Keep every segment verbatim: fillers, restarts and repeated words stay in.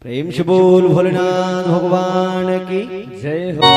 प्रेम से बोल भोलेनाथ भगवान की। जय हो।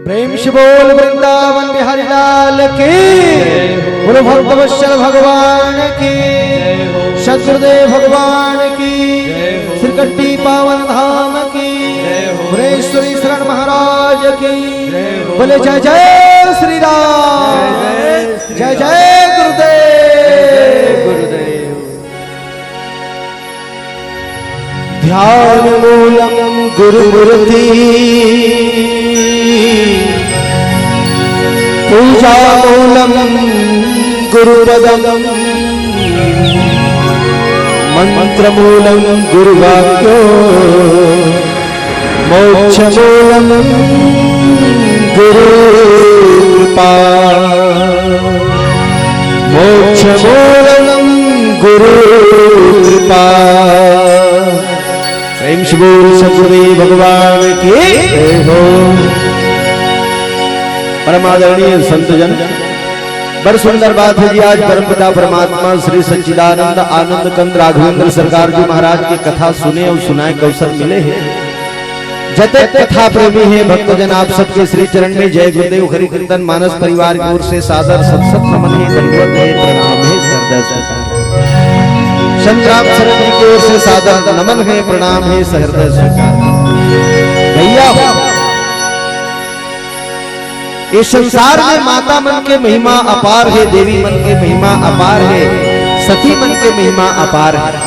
प्रेम से बोल वृंदावन बिहारी लाल की, बोलो भक्त वत्सल भगवान की, सदगुरुदेव भगवान की, श्रीकंठी पावन धाम की, भुवनेश्वरी शरण महाराज की, बोले जय जय श्री राम, जय जय गुरुदेव। ध्यान मूलं गुरुमूर्ति, पूजा मूलं गुरुपदम, मंत्र मूलं गुरुवाक्यो, मोक्ष मूलं गुरु कृपा, मोक्ष मूलं गुरु कृपा। प्रेम से बोल सदगुरुदेव भगवान की जय हो। परम आदरणीय संतजन, बड़ सुंदर बात है जी। आज परमपिता परमात्मा श्री सच्चिदानंद आनंद कंद राघवेंद्र सरकार जी महाराज की कथा सुने और सुनाए के अवसर मिले हैं। जतेक कथा प्रेमी है भक्तजन, आप सबके श्री चरण में जय गुरुदेव हरि कीर्तन मानस परिवार की ओर से सादर सत सत नमन है, दंडवत है, प्रणाम है, सहृदय स्वीकार। संग्राम शरण जी की ओर से सादर नमन है, प्रणाम है, सहृदय स्वीकार। भैया हो, इस संसार में माता मन के महिमा अपार है, देवी मन के महिमा अपार है, सती मन के महिमा अपार है।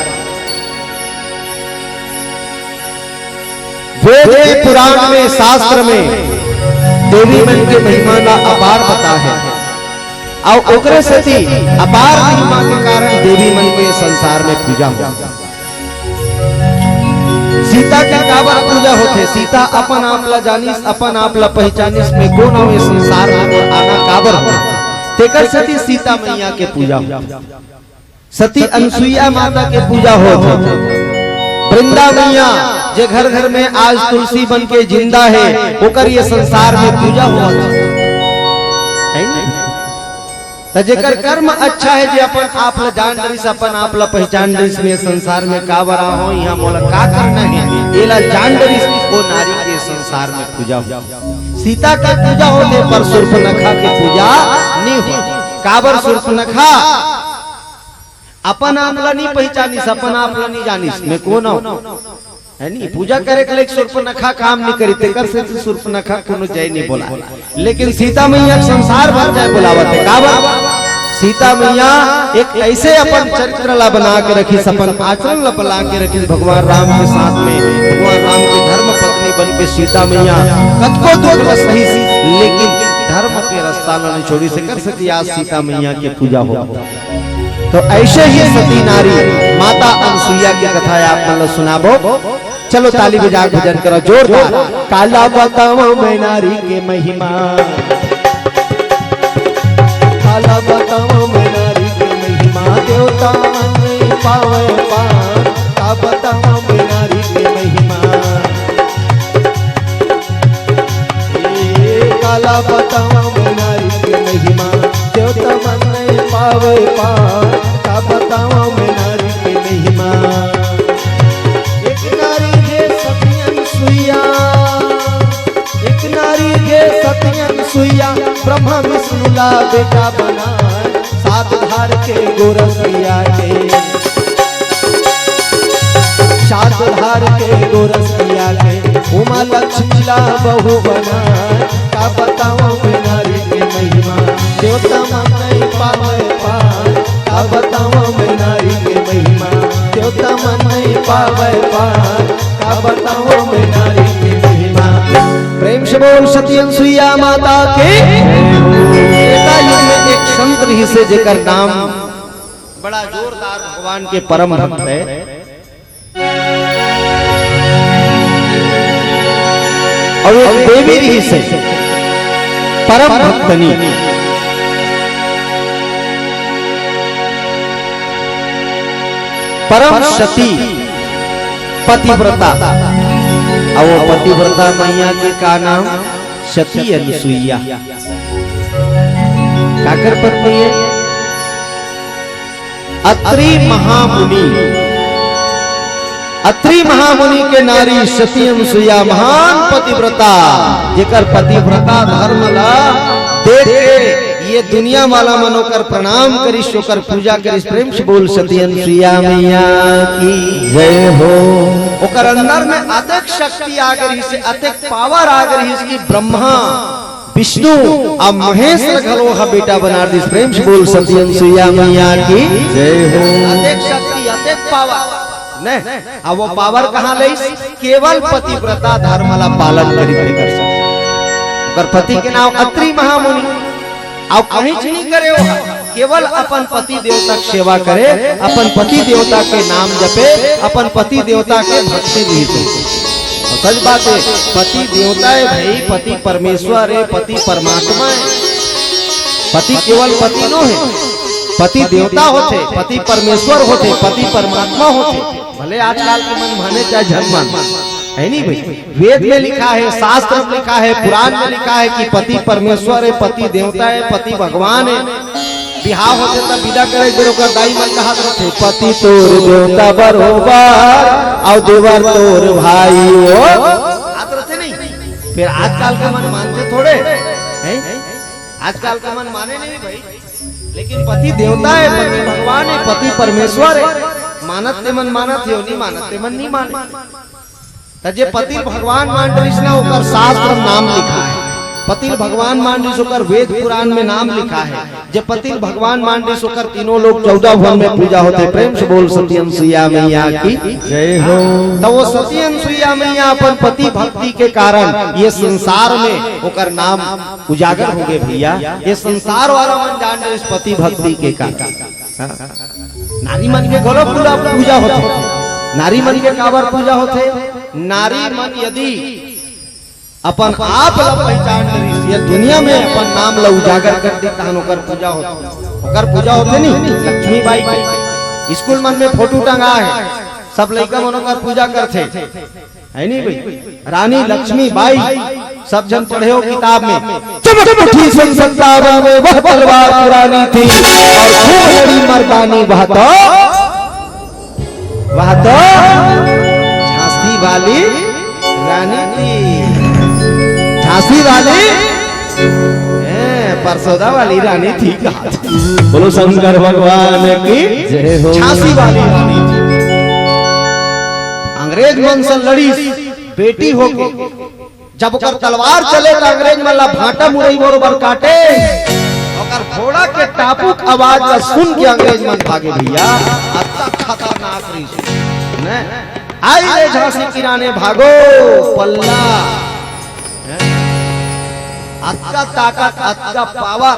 वेद में, पुराण में, शास्त्र में देवी मन के महिमा ला अपार बता है। अउ ओकरे सेती अपार महिमा के कारण देवी मन के संसार में पूजा होथे। सीता के काबर पूजा होथे? सीता अपन आप ला जानिस, अपन आप ला पहिचानिस, मैं कोन हंव ए संसार में, मोर आना काबर हो, तेकर सेती सीता मैया के पूजा होथे। सती अनसुईया माता के पूजा होत हे। वृंदा मैया, जे घर घर में आज तुलसी बन के जिंदा हे, ओकर ये संसार में पूजा होत हे। त जेकर कर्म अच्छा हे, जे अपन आप ल जान डरिस, अपन आप ल पहिचान डरिस, मैं संसार में काबर आहों, इहाँ मोला का करना हे, एला जान डरिस, ओ नारी के संसार में पूजा होत हे। सीता के पूजा होत हे, पर शूर्पनखा के पूजा नइ होत। काबर शूर्पनखा अपन आप ला नइ पहिचानिस, अपन आप ला नइ जानिस, मैं कोन हंव? हे नी, पूजा करे के लइक शूर्पनखा काम नइ करिस, तेकर सेती शूर्पनखा कोनो जय नइ बोलाय। लेकिन सीता मैया संसार भर जय बोलावत हे। काबर? सीता मैया एक अइसे अपन चरित्र ला बना के रखिस, अपन आचरण ला बना के रखिस भगवान राम के साथ में, भगवान राम के धर्म पत्नी बन के सीता मैया कतको दुख ला सहिस, लेकिन धर्म के रस्ता ला नइ छोड़िस। एकर सेती आज सीता मैया के पूजा होत हे। तो अइसे ही सती नारी माता अनसुईया के कथा आप मन ल सुनाबो। चलो ताली बजा के भजन करो जोरदार। काला बतावंव मैं नारी के महिमा, काला बतावंव मैं नारी के महिमा, देवता मन पावे पार, का बतावं मैं नारी के महिमा। ए, काला बतावं मैं नारी के महिमा, देवता मन नहीं पावे पार, का बतावं मैं नारी के महिमा। एक नारी हे सती अनसुईया, एक नारी हे सती अनसुईया, ब्रह्मा विष्णु ला बेटा बनाय, सात धार के गोरस पिया के, सात धार के गोरस पिया के, उमा लक्ष्मी ला बहू बनाय। का बतावं मैं नारी के महिमा, देवता मन नहीं पावे पार। का बतावं मैं नारी के महिमा, देवता मन नहीं पावे पार। का बतावं मैं नारी के महिमा। प्रेम से बोल सती अनसुईया माता की। त्रेता युग में एक संत रहिसे, जेकर नाम बड़ा जोरदार भगवान के परम भक्त हे। अउ एक देवी रहिसे, परम भक्तनी। परम सती पतिव्रता। अउ वो पतिव्रता मैया के का नाम? सती अनसुईया। काकर पत्नी हे? अत्रि महामुनि, अत्रि महामुनि के नारी सती अनसुईया महान पतिव्रता, जेकर पतिव्रता धर्म ला देख के ये दुनिया वाला मन ओकर प्रणाम करिस, ओकर पूजा करिस। प्रेम से बोल सती अनसुईया मैया की जय हो। ओकर अंदर में अतेक शक्ति आ गे रहिस, अतेक पावर आ गे रहिस कि ब्रह्मा विष्णु अउ महेश घलो हा बेटा बना दिस। प्रेम से बोल सती अनसुईया मैया की जय हो। अतेक शक्ति, अतेक पावर। नहीं, अब वो पावर कहाँ लइस? केवल पतिव्रता धर्म ला पालन करिस तेकर से। ओकर पति के नाम अत्रि महामुनि। अउ कहीं नहीं करे हो, केवल अपन पति देवता के सेवा करे, अपन पति देवता के नाम जपे, अपन पति देवता के भक्ति भी करे। अउ सच बात हे, पति देवता हे भाई, पति परमेश्वर हे, पति परमात्मा हे। पति केवल पति नो हे, पति देवता होथे, पति परमेश्वर होथे, पति परमात्मा होथे। भले आजकल के मन माने चाहे झन माने, हे नहीं भाई? वेद में लिखा हे, शास्त्र में लिखा हे, पुराण में लिखा हे कि पति परमेश्वर हे, पति देवता हे, पति भगवान हे। बिहाव होथे त बिदा करे बेर ओकर दाई मन कहत रथे, "पति तोर देवता बरोबर, अउ देवर तोर भाई हो।" कहत रथे नहीं। फेर आजकल के मन मानथे थोड़े, हैं? आजकल के मन माने नहीं भाई। लेकिन पति देवता हे, पति भगवान हे, पति परमेश्वर हे। मानत ते मन मानत हे, नहीं मानत ते मन नहीं माने। त जे पति ल भगवान मान डरिस ना, ओकर शास्त्र म नाम लिखा हे। पति ल भगवान मान डरिस, ओकर वेद पुराण में नाम लिखा हे। जे पति ल भगवान मान डरिस, ओकर तीनों लोक चौदह भुवन में पूजा होथे। प्रेम से बोल सती अनसुईया मैया की जय हो। त वो सती अनसुईया मैया अपन पति भक्ति के कारण ये संसार में ओकर नाम उजागर हो गे भैया। ये संसार वाला मन जान डरिस पति भक्ति के कारण। हाँ। नारी मन के घलो पूरा पूजा होथे। नारी मन के काबर पूजा होथे? नारी मन यदि अपन आप ला पहचान डरिस, ये दुनिया में अपन नाम ला उजागर कर दिस, तहन ओकर पूजा होथे। ओकर पूजा होथे नहीं, लक्ष्मी बाई के। स्कूल मन में फोटो टंगा हे, सब लइका मन ओकर पूजा करथे। हे नहीं भाई? रानी लक्ष्मी बाई, सब झन पढ़े हो किताब में, चमक उठी सन संतावन में, वह तलवार पुरानी थी और खूब लड़ी मर्दानी, वह तो, वह तो झांसी वाली रानी थी। झांसी वाली, ए, परसोदा वाली रानी थी का? बोलो शंकर भगवान की जय हो। झांसी वाली रानी थी। अंग्रेज मन से लड़ी, बेटी होके जब ओकर तलवार चले त अंग्रेज मन ला भांटा मुरई बरोबर काटे। ओकर घोड़ा के टापुक आवाज ला सुन के अंग्रेज मन भागे भैया। अतका खतरनाक रहिस। ने? आई रे झांसी की रानी भागो पल्ला। अतका ताकत, अतका पावर।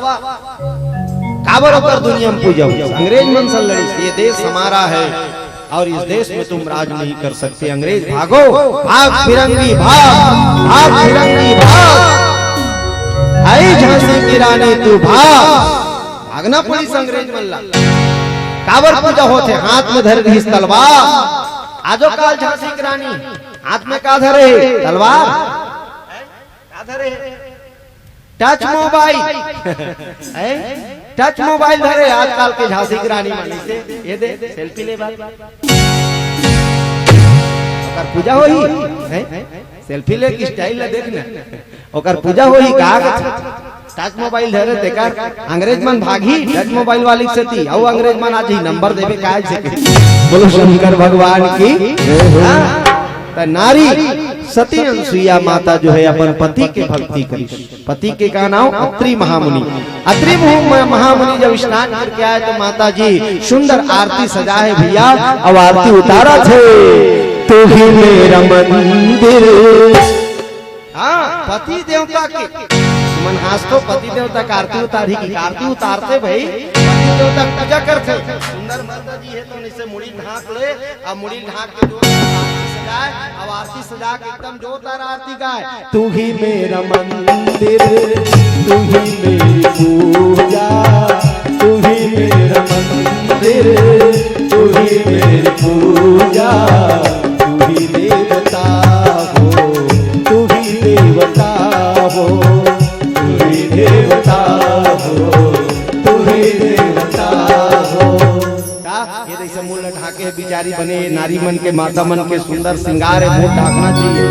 काबर ओकर दुनिया में पूजा होथे? अंग्रेज मन से लड़िस, ये देश हमारा है और इस देश में तुम राज नहीं कर सकते। अंग्रेज भागो, भाग फिरंगी भाग, भाग फिरंगी भाग। आई झांसी की रानी तू भाग। भागना पड़िस अंग्रेज मन ला। काबर पूजा होथे? हाथ में धरे रहिस तलवार। आजो काल झांसी के रानी हाथ में का धरे हे? तलवार। का धरे हे? Touch mobile. हैं? टच मोबाइल धरे आजकल के झांसी के रानी मन। ये दे, सेल्फी ले बात। ओकर पूजा होही, हैं? सेल्फी ले के स्टाइल ला देख ना। ओकर पूजा होही का? टच मोबाइल धरे तेकर अंग्रेज मन भागही टच मोबाइल वाली के सेती, अउ अंग्रेज मन आज ही नंबर देवे काय से। बोलो शंकर भगवान की। हाँ, त नारी सती अनसुईया माता जो है अपन पति के भक्ति करिस। पति के का नाम? अत्रि महामुनि। अत्रि मुहु-, महामुनि जब स्नान करके आए तो माता जी सुंदर आरती सजाए भैया, अब आरती उतारथे। तू ही मेरा मंदिर। हाँ, पति देवता के मन हास तो पति देवता के आरती उतारही कि आरती उतारथे भाई, पति देवता के पूजा करथे। सुंदर माता जी हे तो निसे मुड़ी ढांक ले, अब मुड़ी ढांक के जो आरती सजाए, अब आरती सजा के एकदम जोरदार आरती गाए। तू ही मेरा मंदिर, तू ही मेरी पूजा, तू ही मेरा मंदिर, तू ही मेरी पूजा, तू ही देवता हो, तू ही देवता हो, तू ही देवता हो, तू ही देवता हो। का? ये जैसे मुंह ला ढाके हे बिचारी बने नारी मन के, माता मन के सुंदर श्रृंगार हे, मुंह ढाकना चाहिए।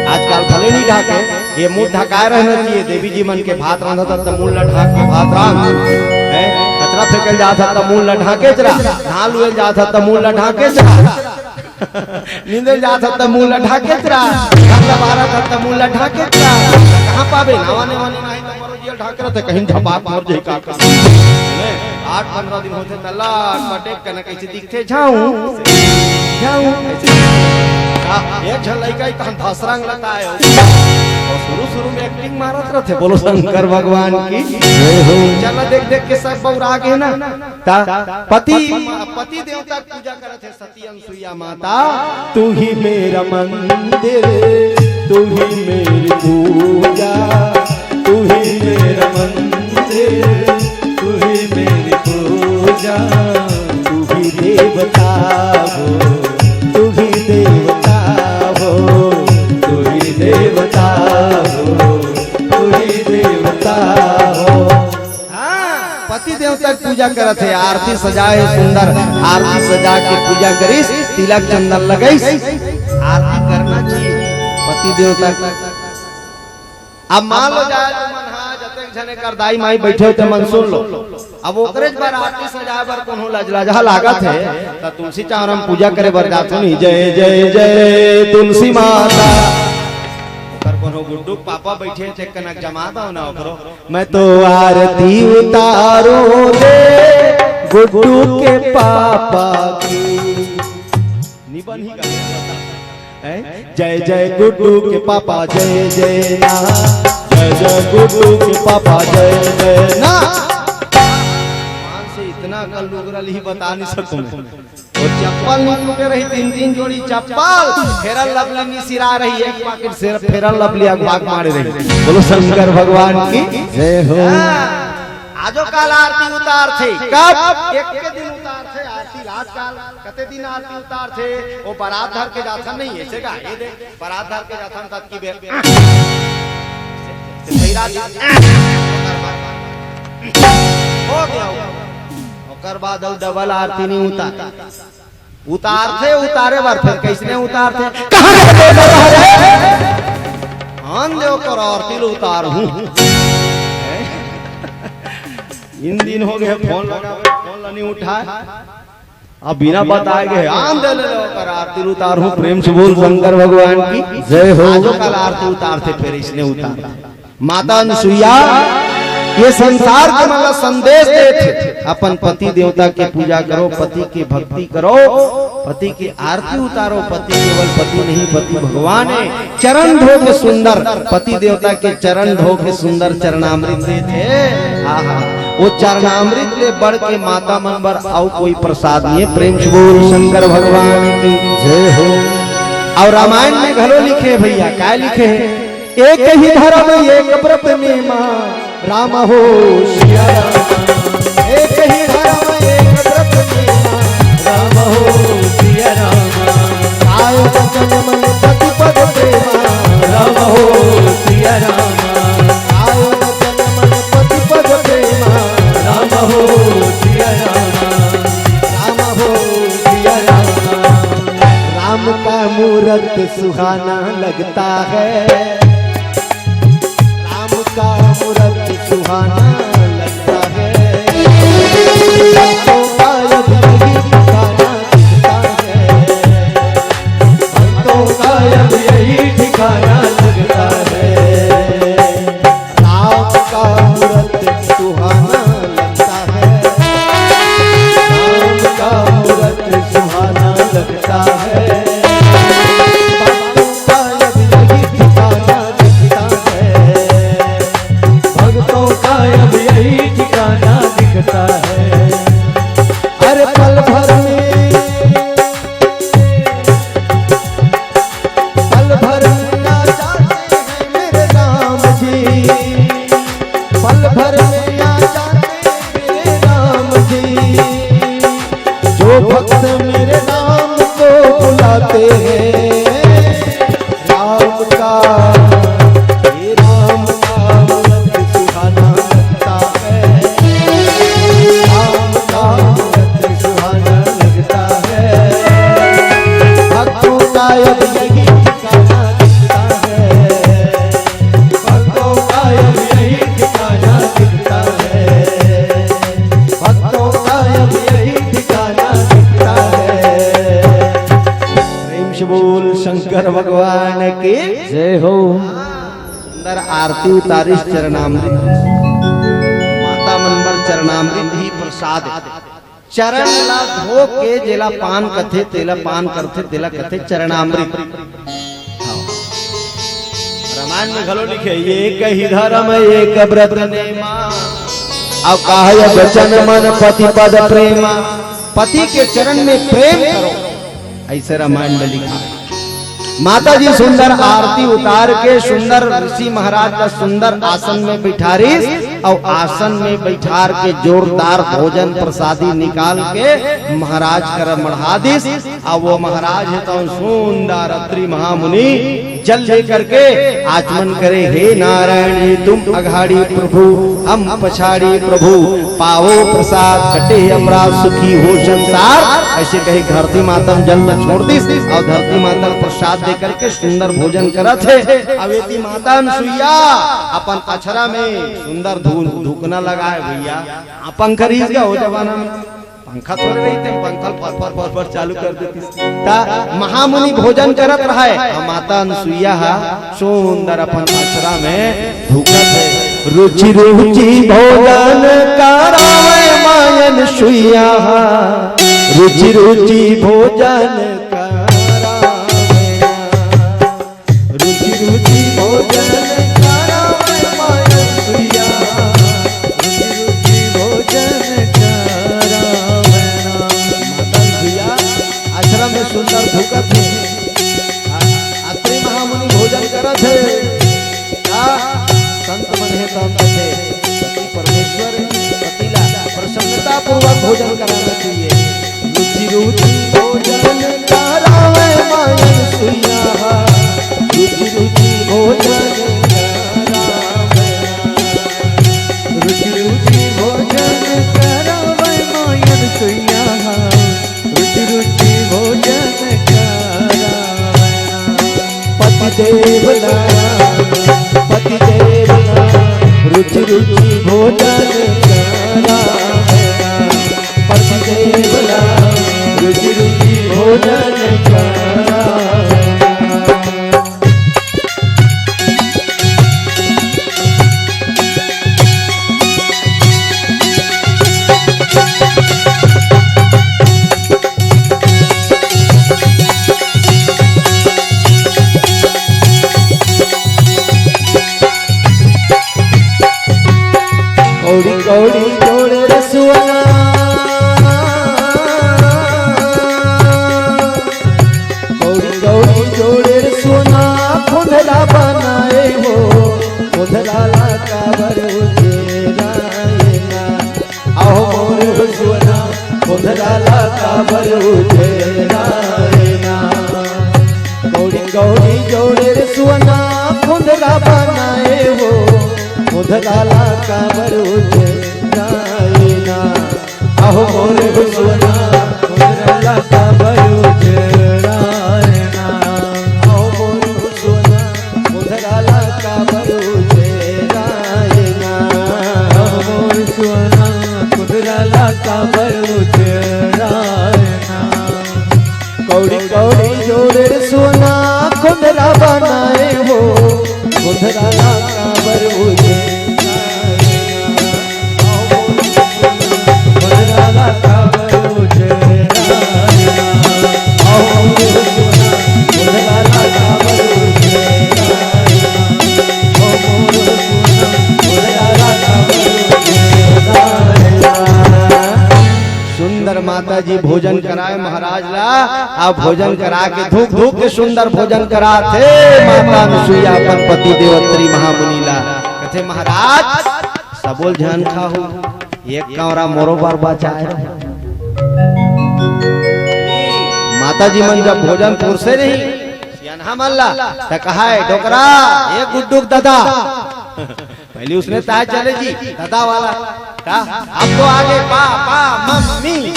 आजकल भले नहीं ढाके, ये मुंह ढकाए रहना चाहिए। देवी जी मन के भात रांधत त मुंह ला ढाक के भात रांध, हैं? कचरा फेंकल जात ह त मुंह ला ढाके चरा, धान लुएल जात ह त मुंह ला ढाके चरा, नींदे जात ह त मुंह ला ढाके चरा, घर ला बारत ह त मुंह ला ढाके चरा। कहाँ पाबे? नावा ने वाली नहीं त मरो जियल ढाक रहे थे, कहीं झपाक मर जाए का। आठ पंद्रह दिन होथे त लट पटेक कना कैसे दिखथे, झाऊ, झाऊ, ऐसे। आ, एक झन लइका ही तहन धसरंग लताए हो। और शुरू शुरू में एक्टिंग मारत रहथे, बोलो शंकर भगवान की जय हो। चला देख देख के सब बौरा गे ना। ता पति, पति देवता के पूजा करत हे सती अनसुईया माता। तू ही मेरा मंदिर, तू ही मेरी पूजा, तू ही मेरा मंदिर, तू ही मेरी पूजा, तू ही देवता हो, तू ही देवता हो, तू ही देवता हो, तू ही देवता हो। हाँ, पति देवता के पूजा करत हे, आरती सजाए सुंदर, आरती सजा के पूजा करिस, तिलक चंदन लगइस, आरती करना चाहिए पति देवता के। अब मान लो जाए तुमन, हाँ, जतेक झने कर दाई माई बैठे हो, तुमन सुन लो। अब ओकरे बर आरती सजाए बर कोनो लजलजा लागत हे, त तुलसी चौरा म पूजा करे बर जाथो नहीं, जय जय जय तुलसी माता। ओकर कोनो गुड्डू के पापा बैठे हे, ते कनक जमा दो ना ओकरो। मैं तो आरती उतारूं रे गुड्डू के पापा की। निबन ही गा। हैं? जय जय गुड्डू के पापा, जय जय ना। जय जय गुड्डू के पापा, जय जय ना। भगवान से इतना कल लुगरल ही बता नहीं सकूं मैं। वो चप्पल नहीं टूटे रही, तीन तीन जोड़ी चप्पल, Fair and Lovely नहीं सिरा रही, एक packet से Fair and Lovely अगवा के मारे रही। बोलो शंकर भगवान की जय हो। हाँ, आजो काल आरती उतारथे, कब? एक के दिन उतारथे आरती, रात काल कते दिन आरती उतारथे, वो बारात धर के जाथन नहीं, ऐसे का? ये देख, बारात धर के जाथन तब की बेर। से भैरा जी। हो गया वो। ओकर बाद अउ डबल आरती नहीं उतार। उतारथे, उतारे बर फेर कइसने उतारथे? कहाँ गए थे डबल आरती? आन दे ओकर आरती ल उतारहूं। इन दिन हो गए फोन लगावे, फोन ला नहीं उठाए। अब बिना बताए गए, आन दे ले लो, ओकर आरती ल उतारहूं। प्रेम से बोल शंकर भगवान की जय हो। आजो काल आरती उतारथे, फेर इसने उतार। माता अनसुईया ये संसार के मन ला संदेश देथे, अपन पति देवता के पूजा करो, पति के भक्ति करो, पति के आरती उतारो। पति केवल पति नहीं, पति भगवान हे। चरण धो के सुंदर, पति देवता के चरण धो के सुंदर चरणामृत देथे। आहा, वो चरणामृत ले बढ़ के माता मन बर अउ कोई प्रसाद नहीं हे। प्रेम से बोल शंकर भगवान की जय हो। अउ रामायण में घलो लिखे हे भैया, काय लिखे हे? एक ही धर्म एक व्रत नेमा, राम हो सिया राम। एक ही धर्म एक व्रत नेमा, मूरत सुहाना लगता है, राम का मूरत सुहाना लगता है। भक्तों का अब यही ठिकाना लगता है, भक्तों का अब यही ठिकाना लगता है। राम का मूरत सुहाना लगता है, राम का मूरत सुहाना लगता है। भक्तों का अब यही ठिकाना दिखता है, भक्तों का अब यही ठिकाना दिखता है। अरे पल भर में, पल भर में आ जाते हैं मेरे राम जी, पल भर में आ जाते हैं मेरे राम जी। जो भक्त मेरे नाम को बुलाते हैं, राम का, हे राम का मूरत सुहाना लगता है, राम का मूरत सुहाना लगता है। भक्तों का अब यही ठिकाना दिखता है, भक्तों का अब यही ठिकाना दिखता है, भक्तों का अब यही ठिकाना दिखता है। प्रेम से बोल शंकर भगवान की। जय हो। सुंदर आरती उतारिस चरणामृत, माता मन बर चरणामृत ही प्रसाद। चरण ला धो के जेला पान कथे, तेला पान करथे, तेला कथे चरणामृत। रामायण में घलो लिखे, "एक ही धर्म एक व्रत नेमा, अब कहा वचन मन पति पद प्रेमा।" पति के चरण में प्रेम करो, ऐसे रामायण में लिखा है। माता जी सुंदर आरती उतार के सुंदर ऋषि महाराज ला सुंदर आसन में बैठारिस, अउ आसन में बैठार के जोरदार भोजन प्रसादी निकाल के महाराज कर मढ़ा दिस। अब वो महाराज हे तो सुंदर अत्रि महामुनि जल लेकर के आचमन करे, "हे नारायण जी, तुम अघाड़ी प्रभु, हम पछाड़ी प्रभु, पावो प्रसाद, कटे अपराध, सुखी हो संसार।" ऐसे कहे धरती माता में जल ल छोड़ दिस अउ धरती माता ल प्रसाद दे करके सुंदर भोजन करत हे। अवेती माता अनसुईया अपन अछरा में सुंदर धू-, धुकना लगाए भैया। हाँ, पंखा रहिस गा ओ जमाना में, पंखा थोड़े रहिथे, पंखा ल फर फर फर फर चालू कर देतिस। त महामुनि भोजन करत रहय, अउ माता अनसुईया ह सुंदर अपन अछरा में धुकत हे। रुचि रुचि भोजन करावय माय अनसुईया ह, रुचि रुचि भोजन करावय। रुचि रुचि भोजन करावय माय अनसुईया, रुचि रुचि भोजन करावय ना। माता अनसुईया आश्रम में सुंदर धुकत हे। आ, अत्रि महामुनि भोजन करत हे। का संत मन हे त हम कथे, पति परमेश्वर पति ला प्रसन्नता पूर्वक भोजन कराना चाहिए। रुचि रुचि भोजन करावय माय अनसुईया, रुचि रुचि भोजन करावय। रुचि रुचि भोजन करावय माय अनसुईया, रुचि रुचि भोजन करावय। पति देव ला, पति देव ला, रुचि रुचि भोजन करावय। पति देव ला, रुचि रुचि भोजन करावय। कौड़ी कौड़ी जोड़े रे सुअना, कौड़ी कौड़ी जोड़े रे सुअना, खोंधला बनाए हो, खोंधला ला काबर उजेराए ना। अहो मोर सुअना, खोंधला ला काबर उजेराए ना। कौड़ी कौड़ी जोड़े रे सुअना, खोंधला बनाए हो, खोंधला ला काबर उजेराए ना। अहो मोर सुअना, खोंधला ला काबर उजेराए ना। कौड़ी कौड़ी जोड़े सोना, कुंदरा बनाए हो, कुंदरा ला काबर उजे, कुंदरा ला काबर उजे, कुंदरा ला काबर उजे। सुंदर माता जी भोजन कराए महाराज ला। आ भोजन करा के धूक धूक के सुंदर भोजन कराथे माता अनुसुईया अपन पति देव अत्रि महामुनि ला। कथे महाराज, सबो झन खाहू, एक कौरा मोरो बर बचाए रहे। माता जी मन जब भोजन पुरसे रही सियानहा मन ला, त कहाए, "डोकरा, ए गुड्डू के ददा।" पहले उसने तय चले जी, ददा वाला। का? अब तो आगे पापा, मम्मी,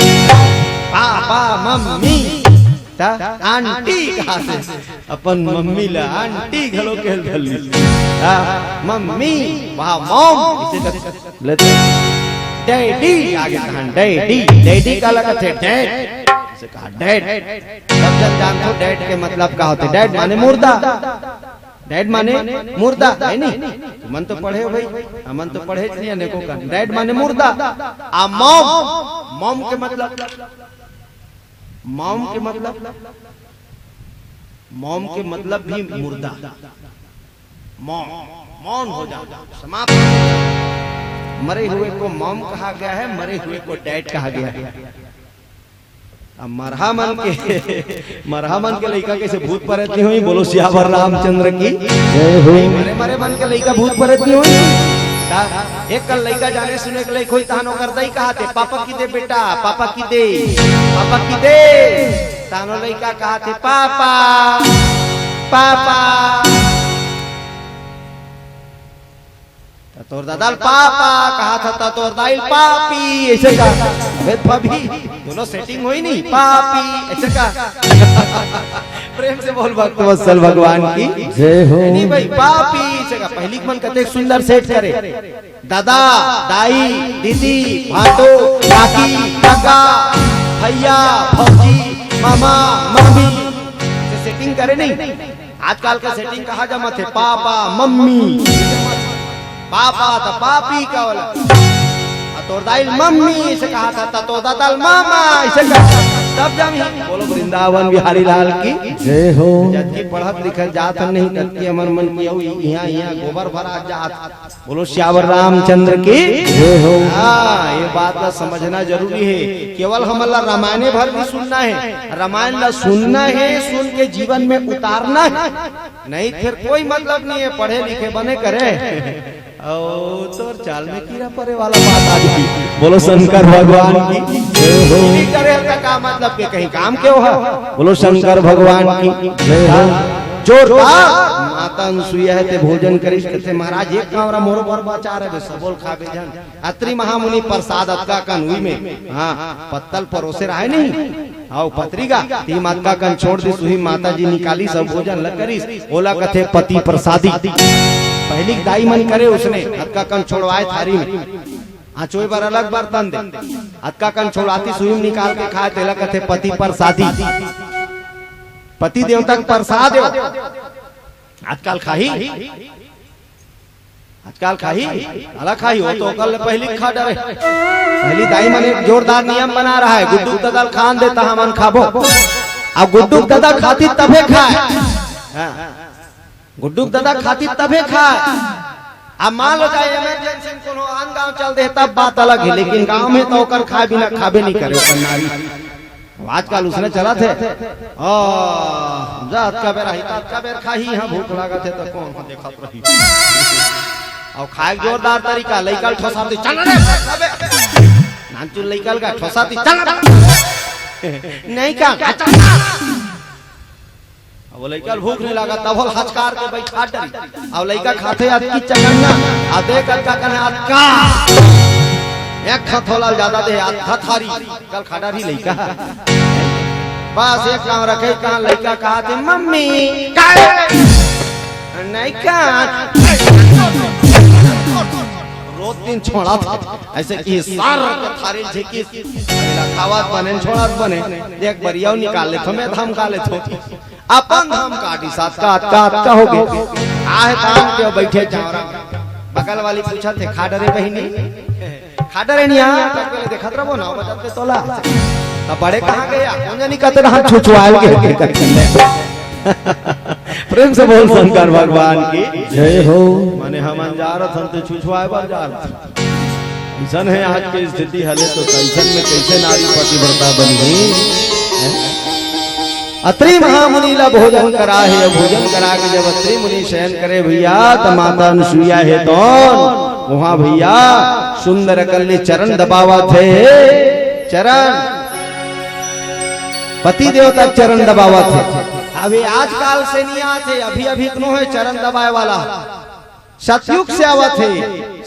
पापा, मम्मी, त आंटी कहाथे। अपन मम्मी ला आंटी घलो कहे ल धर ली। का? मम्मी, वहाँ मॉम, इसे कर लेते। डैडी, आगे कहा डैडी, डैडी काला कथे, डैड, इसे कहा डैड। सब जन जानथो डैड के मतलब का होथे। डैड माने मुर्दा। डैड माने मुर्दा, है नी? तुमन तो पढ़े हो भाई, हमन तो पढ़े च नहीं, अनेकों का। डैड माने मुर्दा। आ मॉम, मॉम के मतलब, मॉम के मतलब, मॉम के मतलब भी मुर्दा। मौन, मौन हो जाओ, समाप्त। मरे हुए को मॉम कहा गया है, मरे हुए को डैड कहा गया है। अब मरहा मन के, मरहा मन के लइका कइसे भूत परेत नहीं होही, बोलो सियावर रामचंद्र की। जय हो। मरे मरे मन के लइका भूत परेत नहीं होही। का? एक कन लइका जाने सुने के लइक होही, तहन ओकर दाई कहाथे, "पापा की दे बेटा, पापा की दे, पापा की दे।" तहन ओ लइका कहाथे, "पापा, पापा।" त तोर ददा ल पापा कहाथा, त तोर दाई ल पापी, अइसे का? अबे भाभी, दोनों सेटिंग होही नहीं, पापी, अइसे का? प्रेम से बोल भक्तवत्सल भगवान की। जय हो। नहीं भाई, पापी, अइसे का? पहिली के मन कतेक सुंदर सेट करे। ददा, दाई, दीदी, भाटो, काकी, काका, भैया, भौजी, मामा, मामी, अइसे सेटिंग करे नहीं। आजकल के सेटिंग कहा जमाथे, पापा, मम्मी। पापा त पापी का वाला। आ तोर दाई ल मम्मी अइसे कहाथा, त तोर ददा ल मामा अइसे कहा। तब जमही। बोलो वृंदावन बिहारी लाल की। जय हो। जतकी पढ़त लिखत जात हन नहीं, ततकी हमर मन की अउ इहाँ, इहाँ गोबर भरा जात। बोलो सियावर रामचंद्र की। जय हो। हाँ, ये बात ला समझना जरूरी है। केवल हमन ला रामायणे भर नहीं सुनना है, रामायण ला सुनना है, सुन के जीवन में उतारना है। नहीं, फिर कोई मतलब नहीं है, पढ़े लिखे बने करे। अउ तोर चाल में कीड़ा परे वाला बात आ गई। बोलो शंकर भगवान की जय हो। कीड़ा करे त का मतलब के कहीं काम के हो? बोलो शंकर भगवान की जय हो। जोरदार। माता अनुसुईया हे ते भोजन करिस, कथे, "महाराज, एक कांवरा मोरो बर बचा रहे, सबो ल खाबे झन।" अत्रि महामुनि प्रसाद अतका कन उही में, हाँ, पत्तल परोसे रहे नहीं। अउ पतरी गा, तिही म अतका कन छोड़ दिस, उही माता जी निकालिस अउ भोजन ल करिस, ओला कथे पति प्रसादी। पहिली के दाई मन करे उसने, अतका कन छोड़वाए थारी में। हाँचोय बर अलग बर्तन दे, अतका कन छोड़ातिस उही म निकाल के खाए, तेला कथे पति प्रसादी। पति देवता के प्रसाद हो। आजकल खाही, आजकल खाही, काला खाही, वो तो ओकर ले पहिली खा डरे। पहिली दाई मन एक जोरदार नियम बना रहा है, गुड्डू ददा ल खान दे त हमन खाबो। अब गुड्डू ददा खातिस तभे खाए। हाँ। गुड्डू ददा खातिस तभे खाए। अब मान लो जाए इमरजेंसी में कोनो आन गांव चल दे, तब बात अलग है, लेकिन गांव में तो ओकर खाए बिना खाबे नहीं करे, ओकर नारी। अब आजकल उसने चलत हे। आ, जा अतका बेर आही, त अतका बेर खाही, इहाँ भूख लागत हे त कोन ह देखत रही। अउ खाए के जोरदार तरीका, लइका ल ठोसातिस, "चल रे, अबे।" नानचुन लइका ल का ठोसातिस, "चल रे।" नहीं का, "चल रे।" अब वो लइका ल भूख नहीं लागत, तभो ल हचकार के बइठा डरी। अब लइका खाथे अतकी चकन्ना, अब देख अतका कने अतका। एक ठो थोला ल जादा दे, अतका थारी। कल खा डरही लइका। बस एक काम रखे, कहाँ लइका कहाथे, "मम्मी।" "काय?" "नहीं का।" दो तीन छोड़ा था, ऐसे कि सार के थारी झेकिस, अरे ला खावत बने, छोड़त बने, एक बरियाव निकाल लेथो, मैं धाम खा लेथो। अपन धाम काटी साथ का, का, का हो गए? आहे तान के बैठे चावरा। बगल वाली पूछा थे, "खा डरे बहिनी?" "खा डरे नहीं, हाँ।" तब पहले देखत रहो, नौ बजत के तोला। तब बड़े कहाँ गया? कौन जानी कहते रहा, छुछुआल के, के, के, के। प्रेम से बोल शंकर भगवान की जय हो। माने हमन जा रथन तो छुछुआए बर जा रथन। अइसन है आज के स्थिति हले तो tension में कैसे नारी पतिव्रता बनी है? अत्रि महामुनि ला भोजन करा है, भोजन करा के जब अत्रि मुनि शयन करे भैया, त माता अनुसुईया हे तौन वहाँ भैया सुंदर अकन ले चरण दबावत हे, चरण पति देवता के चरण दबावत हे। अभी आजकाल से नहीं आत हे, अभी अभी कनो हे चरण दबाए वाला। सतयुग से आवत हे,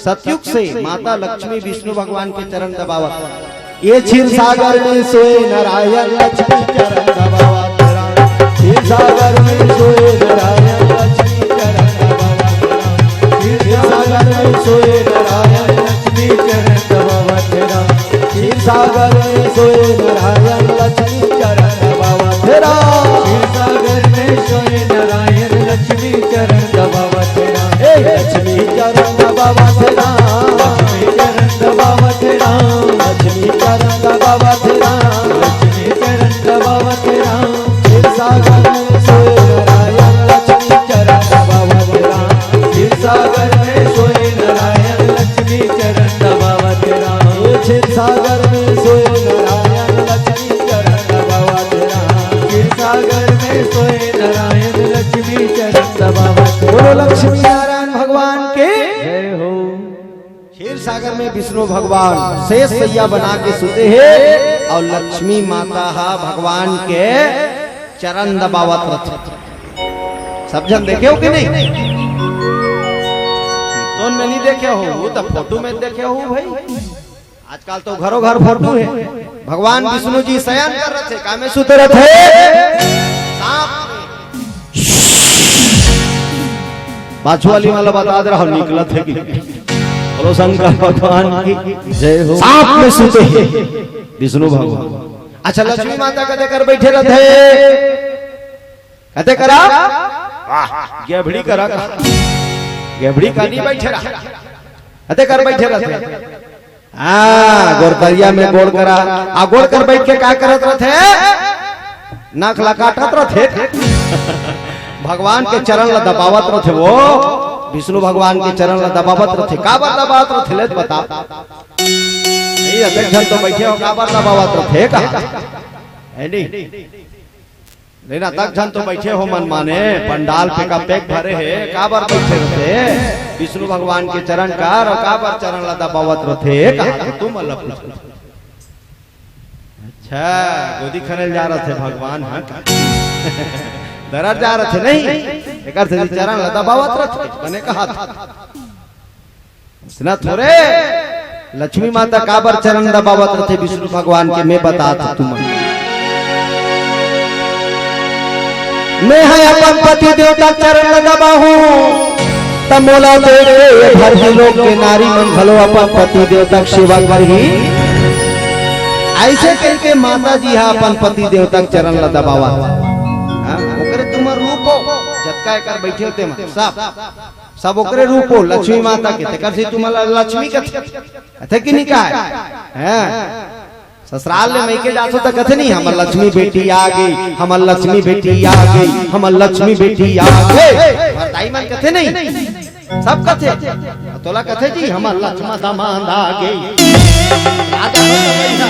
सतयुग से माता लक्ष्मी विष्णु भगवान के चरण दबावत। ये क्षीर सागर में सोए नारायण लक्ष्मी चरण दबावत राम। क्षीर सागर में सोए नारायण लक्ष्मी चरण दबावत राम। क्षीर सागर में सोए नारायण लक्ष्मी चरण दबावत राम। क्षीर सागर में सोए नारायण लक्ष्मी चरण दबावत राम। क्षीर सागर में सोए नारायण लक्ष्मी चरण दबावत राम। ए लक्ष्मी चरण दबावत राम। लक्ष्मी चरण दबावत राम। लक्ष्मी चरण दबावत राम। लक्ष्मी चरण दबावत राम। क्षीर सागर में सोए नारायण लक्ष्मी चरण दबावत राम। क्षीर सागर में सोए नारायण लक्ष्मी चरण दबावत राम। क्षीर सागर में सोए नारायण लक्ष्मी चरण दबावत राम। क्षीर सागर में सोए नारायण लक्ष्मी चरण दबावत राम। बोलो लक्ष्मी नारायण भगवान के जय हो। क्षीर सागर में विष्णु भगवान शेष सैया बना के सुते हे अउ लक्ष्मी माता हा भगवान के चरण दबावत रथे। सब झन देखे हो कि नहीं? तो में नहीं देखे हो, वो तो फोटो में देखे हो भाई। आजकल तो घरों घर फोटो हे, भगवान विष्णु जी शयन कर रथे, का में सुते रथे? सांप में। पाछू वाली वाला बता दे रहा हूँ, निकलत हे कि। बोलो शंकर भगवान की जय हो। सांप में सुते हे विष्णु भगवान। अच्छा, लक्ष्मी माता कते कर बैठे रथे? कते करा? गेभड़ी करा का? गेभड़ी का नहीं बैठे रहा। कते कर बैठे रथे? हाँ, गोरतरिया में गोड़ करा। आ गोड़ कर बैठ के का करत रथे? नाक ला काटत रथे। भगवान के चरण ला दबावत रथे वो। विष्णु भगवान के चरण ला दबावत रथे। काबर दबावत रथे ले बता। नहीं, अतेक झन तो बैठे हो, काबर दबावत रथे का? है नहीं? नहीं ना, अतेक झन तो बैठे हो मन माने, पंडाल पे का पैक भरे हे, काबर बैठे रथे? विष्णु भगवान के चरण का अउ काबर चरण ला दबावत रथे? कहा तो तुम अलग पूछ। अच्छा, गोदी खनेल जा रथे भगवान, हाँ का? दरर जा रथे नहीं, एकर से चरण ला दबावत रथे, बने कहा था। अइसना थोरे, लक्ष्मी माता काबर चरण दबावत रथे विष्णु भगवान के, मैं बतात हूँ तुमन। मैं हा अपन पति देवता चरण ल दबाहूँ, त मोला देख के ये धरती लोक के नारी मन घलो अपन पति देवता के सेवा करही। अइसे कहिके माता जी हा अपन पति देवता के चरण ल दबावत। हाँ, ओकरे तुमर रूप हो, जतका एकर बैठे हो तेमन, सब। सब ओकरे रूप हो, लक्ष्मी माता के, तेकर से तुमन ला लक्ष्मी कथे, कथे कि नहीं कहे? हैं? ससुराल ले मइके जाथो त कथे नहीं, "हमर लक्ष्मी बेटी आ गई, हमर लक्ष्मी बेटी आ गई, हमर लक्ष्मी बेटी आ गई।" हमर दाई मन कथे नहीं, सब कथे। तोला कथे जी, "हमर लक्ष्मा दमांद आ गई।" आ जाथो त कही ना।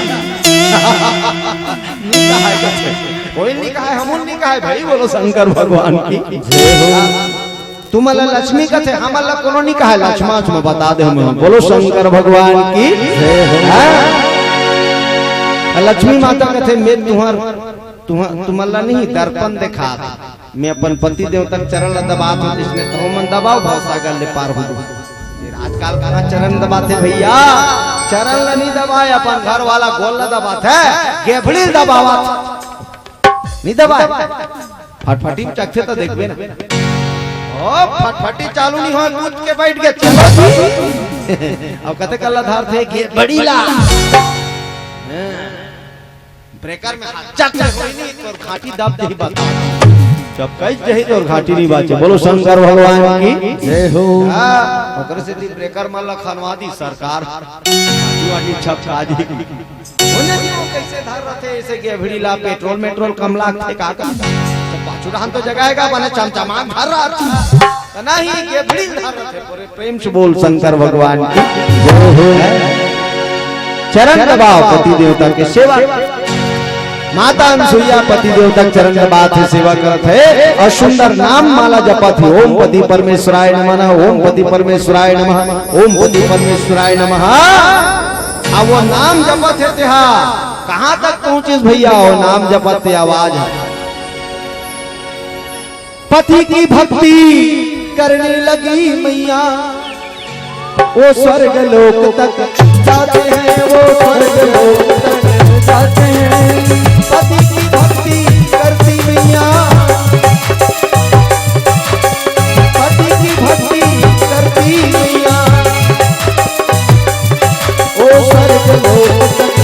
नहीं कहे कथे। कोई नहीं कहे, हमन नहीं कहे भाई, बोलो शंकर भगवान की जय हो। तुमन ला लक्ष्मी कथे, हमन ला कोनो नहीं कहे, लक्ष्मा उक्ष्मा बता दे हमन। बोलो शंकर भगवान की जय हो। हाँ? लक्ष्मी माता कथे, "मैं तुहर, तुहर, तुमन ला नहीं दर्पण देखात, मैं अपन पति देवता के चरण ला दबात हूँ, इसने तुमन दबाओ, भवसागर ले पार हो जाओ।" फिर आजकल कहाँ चरण दबाथे भैया, चरण ला नहीं दबाए, अपन घर वाला गोड़ ला दबाथे, गेभड़ी ला दबावत। नहीं दबाए। फटफटी में चखथे त देखबे ना। ओ, फटफटी चालू नहीं होय, कूद के बैठ गे, चलो जी। अब कते कल्ला धार थे, गे बड़ी ला। ब्रेकर में हाथ चक ले कोई नहीं, तोर घाटी दब जही बता। जब कई जही तोर घाटी नहीं बाचे। बोलो शंकर भगवान की जय हो। हाँ, ओकरे से दी ब्रेकर मन ला खनवा दी सरकार। घाटी वाटी छप खा जी। होने दी वो कैसे धर रथे, ऐसे गेभड़ी ला पेट्रोल मेट्रोल कम लागथे का का। तो पाछू डहान तो जगाएगा, बने चमचमा धर रहा। तो नहीं, गेभड़ी धर रथे पूरे। प्रेम से बोल शंकर भगवान की जय हो। चरण दबाओ पति देवता के सेवा। माता अनसुईया पति देवता के चरण दबात हे, सेवा करत हे और सुंदर नाम माला जपत हे। ओम पति परमेश्वराय नमः, ओम पति परमेश्वराय नमः, ओम पति परमेश्वराय नमः। अब वो नाम जपत हे तेहा कहाँ तक पहुँचिस भैया, वो नाम जपत हे आवाज हे। पति की भक्ति करने लगी मैया, वो स्वर्ग लोक तक जाते हैं, वो स्वर्ग लोक तक जाते हैं। पति की भक्ति करती मैया, पति की भक्ति करती मैया, वो स्वर्ग लोक तक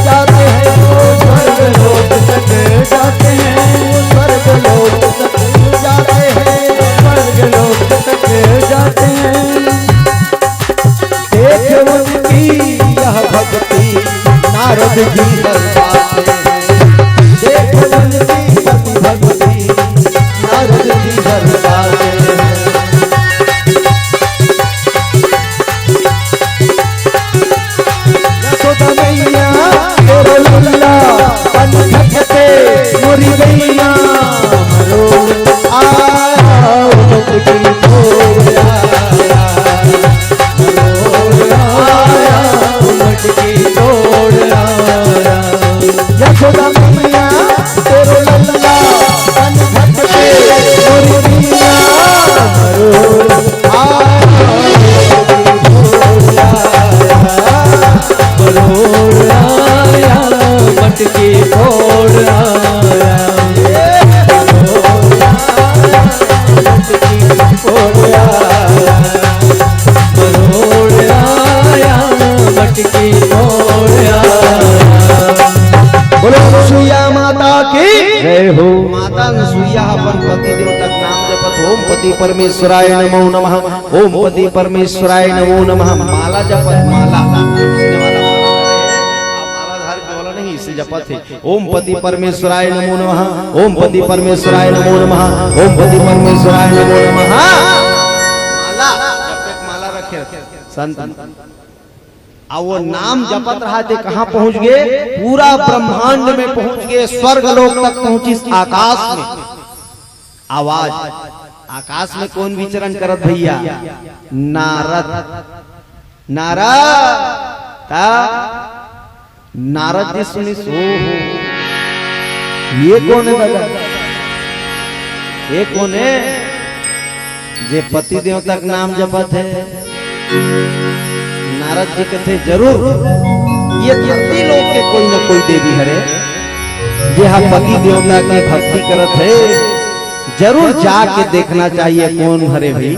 जाते हैं, वो स्वर्ग लोक तक जाते हैं, वो स्वर्ग लोक तक जाते हैं, स्वर्ग लोक तक जाते हैं। देख उनकी यह भक्ति नारद जी बरसाते हैं। देख उनकी यह भक्ति नारद जी बरसाते हैं। यशोदा मैया तोरो लल्ला पन घट पे मोरी गैया मरोड़ आया, मटकी तोड़ आया, मरोड़ आया, मटकी तोड़ आया। यशोदा मैया तोरो लल्ला पन घट पे मोरी गैया मरोड़ मटकी फोड़ आया, मटकी फोड़ आया, मरोड़ आया, मटकी फोड़ आया। बोलो सुइया माता की जय हो। माता सुइया अपन पति देवता के नाम जपत, ओम पति परमेश्वराय नमो नमः। ओम पति परमेश्वराय नमो नमः। माला जपत, माला। इसने वाला माला है, आप माला धार के वाला नहीं, इसे जपत है। ओम पति परमेश्वराय नमो नमः। ओम पति परमेश्वराय नमो नमः। ओम पति परमेश्वराय नमो नमः। माला, जब तक माला रखे, संत। अब वो नाम जपत रहा थे, कहाँ पहुंच गए? पूरा ब्रह्मांड में पहुंच गए, स्वर्ग लोक तक पहुंचिस, आकाश में। आवाज, आकाश में कौन विचरण करत भैया? नारद। नारद, ता नारद जी सुनिस, ओ हो, ये कौन है दादा? ये कौन है जे पति देवता के नाम जपत है? नारद जी कथे, जरूर ये धरती लोक के कोई न कोई देवी हरे, जे हा पति देवता के भक्ति करत है, जरूर जाके देखना चाहिए कौन हरे भाई।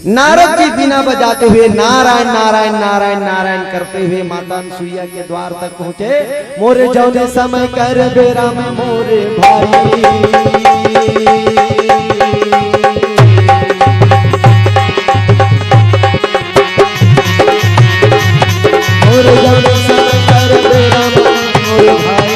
नारद जी बीना बजाते हुए नारायण नारायण नारायण नारायण करते हुए माता अनसुईया के द्वार तक पहुंचे। मोरे जौने समय कर बेरा में मोरे भाई, मोरे जौने समय कर बेरा में मोरे भाई।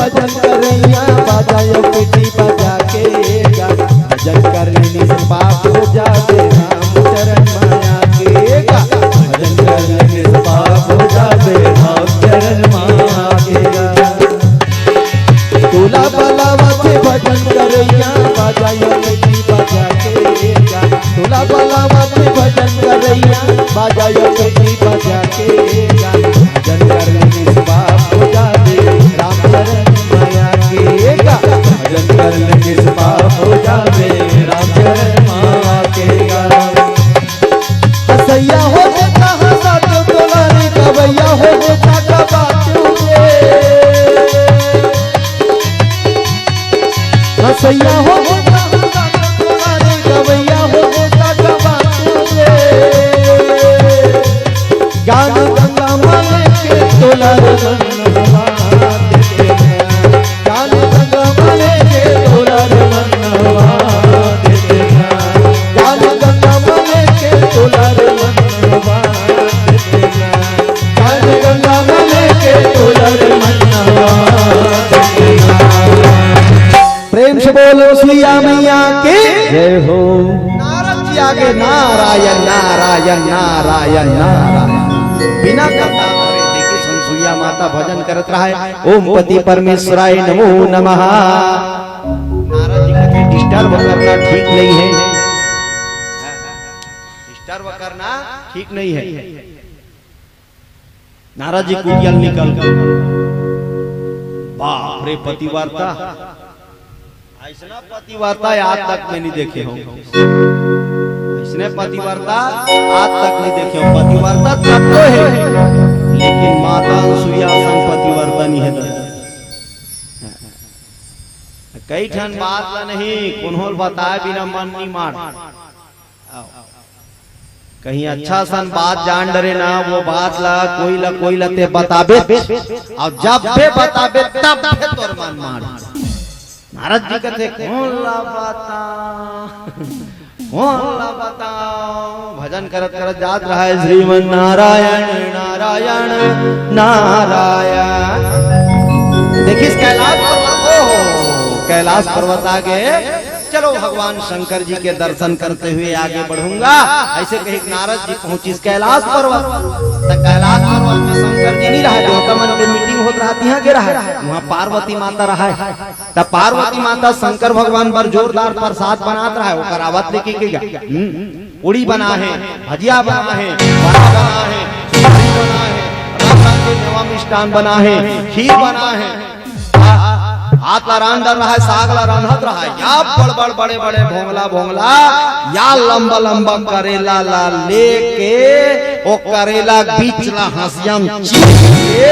भजन करैया बाजा यो पेटी बजा के गा, भजन कर लेने से पाप हो जावे राम चरण माया के गा। भजन कर लेने से पाप हो जावे राम चरण माया के गा। तोला बलावत हे भजन करैया बाजा यो पेटी बजा के गा। तोला बलावत हे भजन करैया बाजा यो पेटी बजा के गा। भजन कर लेने से पाप हो जावे राम चरण माया के गा। भजन कर लेने से पाप हो जावे राम चरण माया के गा। हसैया हो जेता हंसा तो तोला रे, गवैया हो जेता गवा तू रे। हसैया हो जेता हंसा तो तोला रे, गवैया हो जेता गवा तू रे। ज्ञान गंगा माले के तोला रे मन हवा देते हैं। ज्ञान गंगा माले के तोला रे मन हवा देते हैं। ज्ञान गंगा माले के तोला रे मन हवा देते हैं। ज्ञान गंगा माले के तोला रे मन हवा देते हैं। प्रेम से बोलो सुइया मैया की जय हो। नारद जी आगे नारायण, नारायण, नारायण, नारायण। बिना करता करे देखी सुन सुइया माता भजन करत रहा है। ओम पति परमेश्वराय नमो नमः। नारद जी कहते, डिस्टर्ब करना ठीक नहीं है, डिस्टर्ब करना ठीक नहीं है। नारद जी कुटिया ले निकल गए। बाप रे पतिव्रता, ऐसना पतिव्रता आज तक मैं नहीं देखे हूँ। ऐसने पतिव्रता आज तक नहीं देखे हूँ। पतिव्रता तब तो है, लेकिन माता अनसुईया असन पतिव्रता नहीं है दादा। कई ठन बात ला नहीं, कोनो ल बताए बिना मन नहीं मार। कहीं अच्छा सन बात जान डरे ना, वो बात ला कोई ला, कोई ला ते बताबे, अउ जब बे बताबे तब बे तोर मन मार। नारद जी कथे, "कोन ला बता, कोन ला बताओ?" भजन करत करत जात रहा है, "श्रीमन नारायण, नारायण, नारायण।" देखिस कैलाश पर्वत, ओहो, कैलाश पर्वत आगे। चलो भगवान शंकर जी के दर्शन करते हुए आगे बढ़ूंगा। ऐसे कही नारद जी पहुंचिस कैलाश पर्वत। त कैलाश पर्वत में शंकर जी नहीं रहा, देवता मन के मीटिंग होत रहा, तिहां गे रहा, वहां पार्वती माता रहा। त पार्वती माता शंकर भगवान बर जोरदार प्रसाद बनात रहा, ओकर आवत लेके के गा। हम्म, पूड़ी बना है, भजिया बना है, बड़ा बना है, सुपारी बना है, रंग रंग के मेवा मिष्ठान बना है, खीर बना है। हाथ ला रांध रहा है, साग ला रांधत रहा है, या बड़ बड़ बड़े बड़े भोंगला भोंगला, या लंबा लंबा करेला ला लेके, ओ करेला बीच ला हंसिया म चीर के,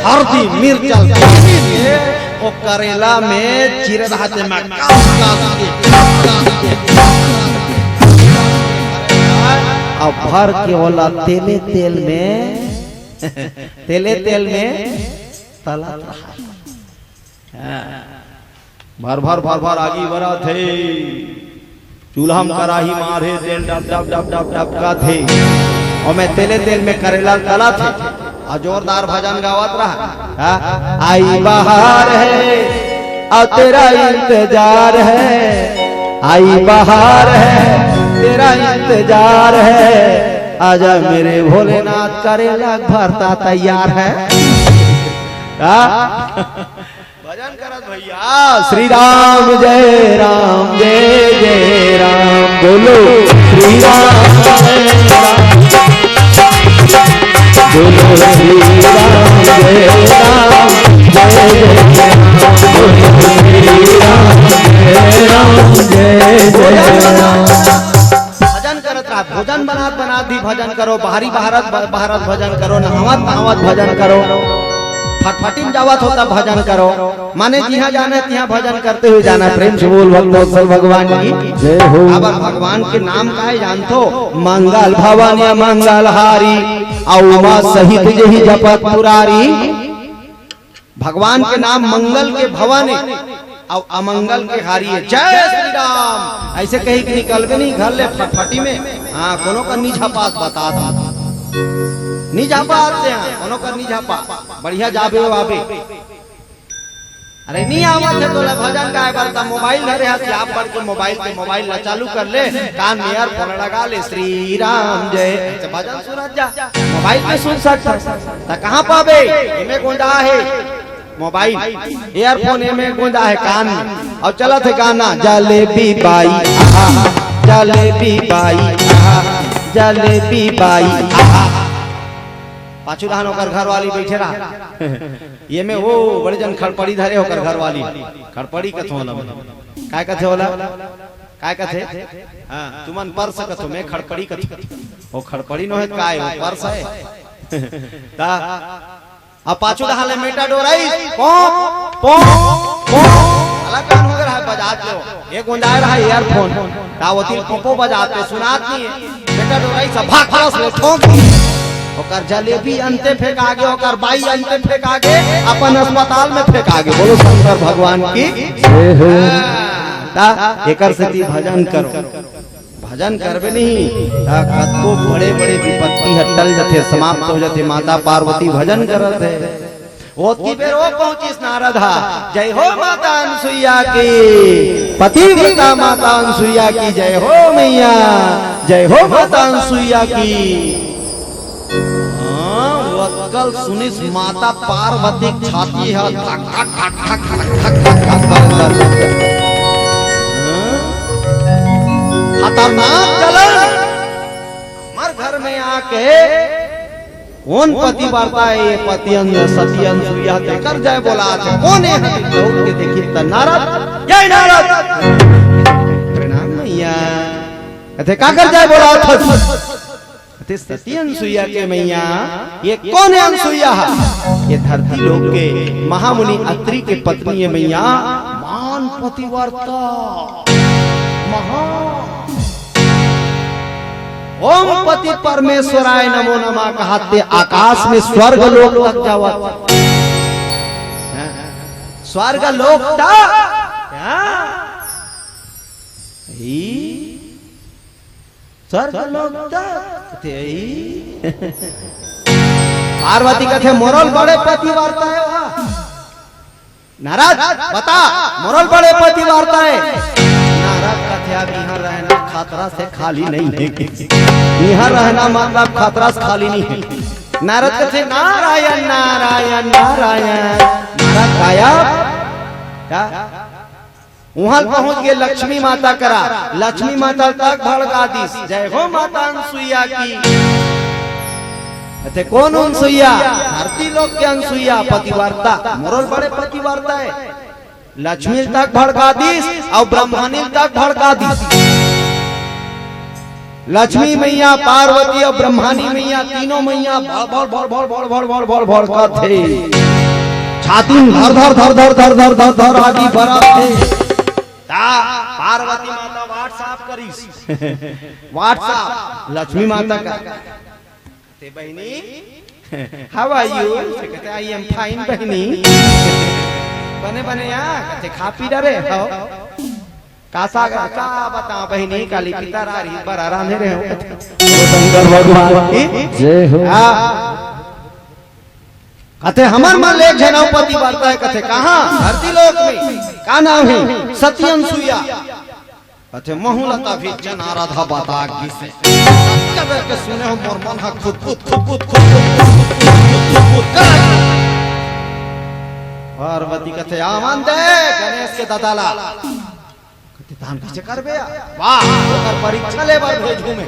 हल्दी मिर्चा चीर के, ओ करेला में चीरे रहा थे मैं कास कास के, कास कास के। अब भर के ओला तेले तेल में, तेले तेल में तलत रहा। हाँ। भर भर भर भर आगी बरत हे, चूल्हा म कराही मारे, तेल डब डब डब डब डब का थे, अउ मैं तेले तेल में करेला तलत हे, अउ जोरदार भजन गावत रहा। हाँ? आई बहार है, अउ तेरा इंतजार है, आई बहार है, तेरा इंतजार है, आजा मेरे भोलेनाथ, करेला भरता तैयार है। हाँ? भजन करत भैया, श्री राम जय राम, जय जय राम, बोलो श्री राम जय राम, बोलो श्री राम जय राम, जय जय राम, बोलो श्री राम जय राम, जय जय राम। भजन करत रहा, भोजन बनात बनात भी भजन करो, बाहरी बाहरत ब-, बाहरत भजन करो, नहावत नहावत भजन करो, फटफटी में जावत होता भजन करो, माने जिहां जाना है तिहां भजन करते हुए जाना है। प्रेम से बोल भक्तवत्सल भगवान की जय हो। अब भगवान के नाम का है जानथो? मंगल भवन या मंगलहारी, अउ उमा सहित जेहि जपत पुरारी। भगवान के नाम मंगल के भवन हे अउ अमंगल के हारी हे। जय श्री राम ऐसे कहि के निकलबे नहीं घर ले फटफटी में। हाँ, कोनो कर नी झपास बता दे। नी झपास ते हाँ, कोनो कर नी झपास। बढ़िया जाबे हो आबे। अरे, नहीं आवत हे तोला भजन गाए बर, त मोबाइल धरे हस, आप पढ़ के मोबाइल के, मोबाइल ला चालू कर ले, कान में ईयरफोन लगा ले, श्री राम जय, ऐसे भजन सुनत जा। मोबाइल में सुन सकत हस, त कहाँ पाबे? एमे गोंदा हे मोबाइल, ईयरफोन एमे गोंदा हे कान में, अउ चलत हे गाना, जलेबी बाई, आहा, जलेबी बाई, आहा, जलेबी बाई, आहा। पाछू डहान ओकर घरवाली बइठे रहा। ये में वो बड़े जन खड़पड़ी धरे, ओकर घरवाली। खड़पड़ी कथो ओला? काय कथे ओला? काय कथे? हाँ, तुमन पर्स कथो, मैं खड़पड़ी कथो। वो खड़पड़ी नो हे, काय वो पर्स हे? ता अब पाछू डहान ले मेटाडोर आई, पों, पों, पों। अलग कान हो रहा है, बजात ले। ये गोंदाए रहा ईयरफोन। ता वो तिल पोंपो बजात हे, सुनात नहीं हे। मेटाडोर आई, सब भाग, भाग, ले ठोक। ओकर जलेबी अंते फेंका गे, ओकर बाई अंते फेंका गे, अपन अस्पताल में फेंका गे। बोलो शंकर भगवान की। जय हो। ता एकर सेती भजन करो। भजन करबे नहीं, त कतको बड़े-बड़े विपत्ति ह टल जथे, समाप्त हो जथे। माता पार्वती भजन करत हे। ओतकी बेर ओ पहुंचिस नारद हा, जय हो माता अनसुईया की, पतिव्रता माता अनसुईया की, जय हो मैया, जय हो माता अनसुईया की। हाँ, वो अतका ल सुनिस माता पार्वती के छाती ह धक धक धक धक धक धक धक धक धक धक। हाँ? खतरनाक जलन। हमर घर में आके कोन पतिव्रता हे, ये पति अन-, सती अनसुईया तेकर जय बोलाथे। कोन हे? लोग के देखी त नारद, जय नारद। प्रणाम मैया। कथे काकर जय बोलाथस? अते सती अनसुईया के मैया, ये कोन हे अनसुईया हा? ये धरती लोक के महामुनि अत्रि के पत्नी हे मैया, महान पतिव्रता, महान। ओम पति परमेश्वराय नमो नमः कहत ते आकाश में स्वर्ग लोक तक जावत। स्वर्ग लोक तक। हाँ। ई स्वर्ग लोक तक ते ई। पार्वती कथे, मोर ले बड़े पतिव्रता हे ओहा। नारद, बता, मोर ले बड़े पतिव्रता हे। नारद कथे, अब इहाँ रहना खतरा से खाली नहीं हे। इहाँ रहना मतलब खतरा से खाली नहीं हे। नारद कथे, नारायण, नारायण, नारायण। नारद गायब। का? उहाँ पहुँच गे लक्ष्मी माता करा, लक्ष्मी माता तक भड़का दिस, जय हो माता अनसुईया की। अते कोन अनसुईया? धरती लोक के अनसुईया, पतिव्रता, मोर ले बड़े पतिव्रता हे। लक्ष्मी तक भड़का दिस अउ ब्रह्मानी तक भड़का दिस। लक्ष्मी मैया, पार्वती अउ ब्रह्मानी मैया, तीनों मैया भड़ भड़ भड़ भड़ भड़ भड़ भड़ भड़ भड़कत हे। छाती में धर धर धर धर धर धर धर धर आगी बरत हे। ता पार्वती माता WhatsApp करिस। WhatsApp लक्ष्मी माता का। ते बहिनी, how are you? से कथे, I am fine बहिनी। बने बने या? कथे, खा पी डरे हव? का साग, का बताओ बहिनी, काली पितर आरी बर आराम हे रहे हो। शंकर भगवान की जय हो। हाँ। कथे, हमर मन ले एक झन अउ पतिव्रता हे। कथे, कहाँ? धरती लोक में। का नाम हे? सती अनसुईया। कथे, महूँ ला तभी जनारद ह बता गिस। जब के सुने हो मोर मन ह खुद खुद खुद खुद खुद खुद खुद खुद खुद खुद कर। पार्वती कथे, आवन दे गणेश के ददा ला। कथे, तहन कइसे करबे? वाह, ओकर परीक्षा ले बर भेजहूँ मैं।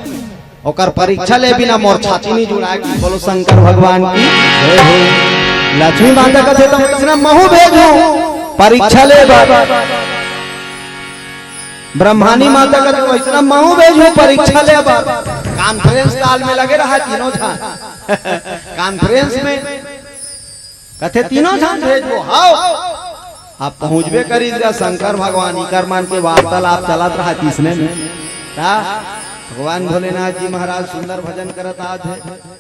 ओकर परीक्षा ले बिना मोर छाती नहीं जुड़ाय। बोलो शंकर भगवान की जय हो। लक्ष्मी माता कथे, त वइसना महूँ भेजहूँ परीक्षा ले बर। ब्रह्मानी माता कथे, वइसना महूँ भेजहूँ परीक्षा ले बर। Conference call में लगे रहा तीनों झन। Conference में कथे, तीनों झन भेजबो, हव। अब पहुँचबे करिस गा शंकर भगवान, इकर मन के वार्तालाप चलत रहा तीसने में। का? भगवान भोलेनाथ जी महाराज सुंदर भजन करत आत हे।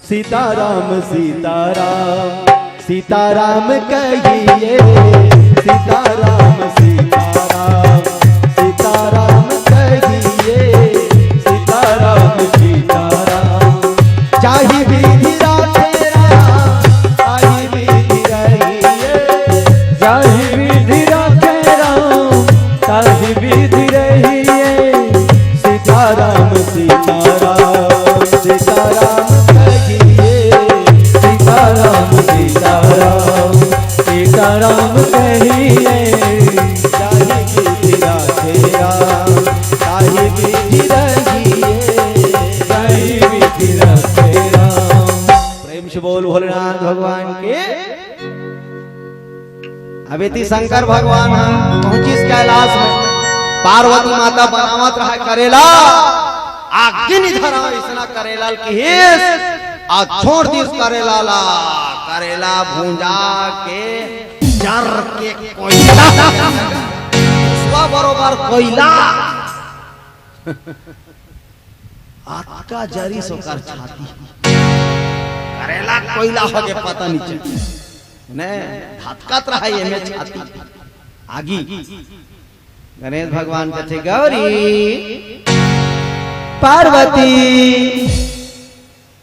सीताराम, सीताराम, सीताराम कहिए, सीताराम, सीताराम, सीताराम कहिए, सीताराम, सीताराम। जाहि विधि राखे राम, ताहि विधि रहिए। जाहि विधि राम कहिए, जाहि विधि राखे राम, ताहि विधि रहिए, जाहि विधि राखे राम। प्रेम से बोल भोलेनाथ भगवान के। अब एती शंकर भगवान ह पहुंचिस कैलाश में, पार्वती माता बनावत रहा करेला, आगिन धरा इसना करेला ल किहिस, आ छोड़ दिस करेला ला, करेला भूंजा के जर के कोयला, उसवा बरोबर कोयला। अतका जरिस ओकर छाती, करेला कोयला हो के पता नइ चले, ने धधकत रहा एमे छाती। आगी। गणेश भगवान कथे, "गौरी, पार्वती,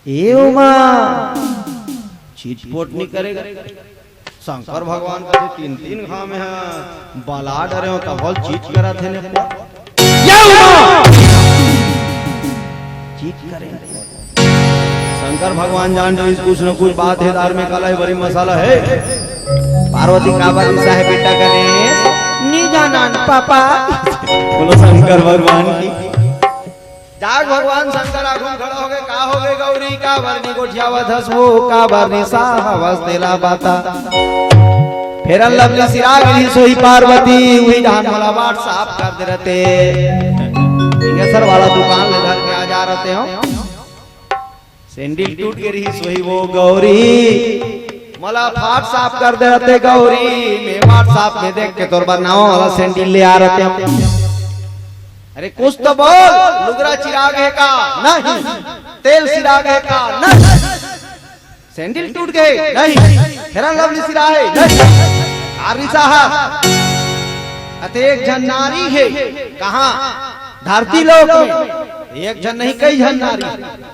ए उमा, चिटपोट नइ करे गा।" शंकर भगवान कथे, "तीन तीन घांव में हा बला डरे हो, तब बोल चिट करत हे ने पोट।" ये उमा! चिट करे। शंकर भगवान जान डरिस कुछ न कुछ बात हे, दार में काला हे, बड़ी मसाला हे। पार्वती काबर रिसा हे बेटा कने? नी जानन पापा। बोलो शंकर भगवान की। जाग भगवान शंकर आगू म खड़ा होगे, "का होगे गौरी, काबर नी गोठियावत हस वो, काबर रिसा हवस तेला बता।" Fair and Lovely सिरा गे रिहिस होही पार्वती, उही डहान मोला बाट साफ कर दे रहते। सिंहेश्वर वाला दुकान ले धर के आ जा रहते हो। Sandal टूट गे रिहिस होही वो गौरी, मोला बाट साफ कर दे रहते गौरी, मैं WhatsApp में देख के तोर बर नवा वाला sandal ले आ रहते हो। अरे कुछ तो बोल, लुगरा चिरा गे का? नहीं। तेल सिरा गे का? नहीं। Sandal टूट गे? नहीं। Fair and Lovely सिरा हे? नहीं। आरी साहब, अते एक झन नारी हे, कहाँ? धरती लोक में। एक झन नहीं, कई झन नारी।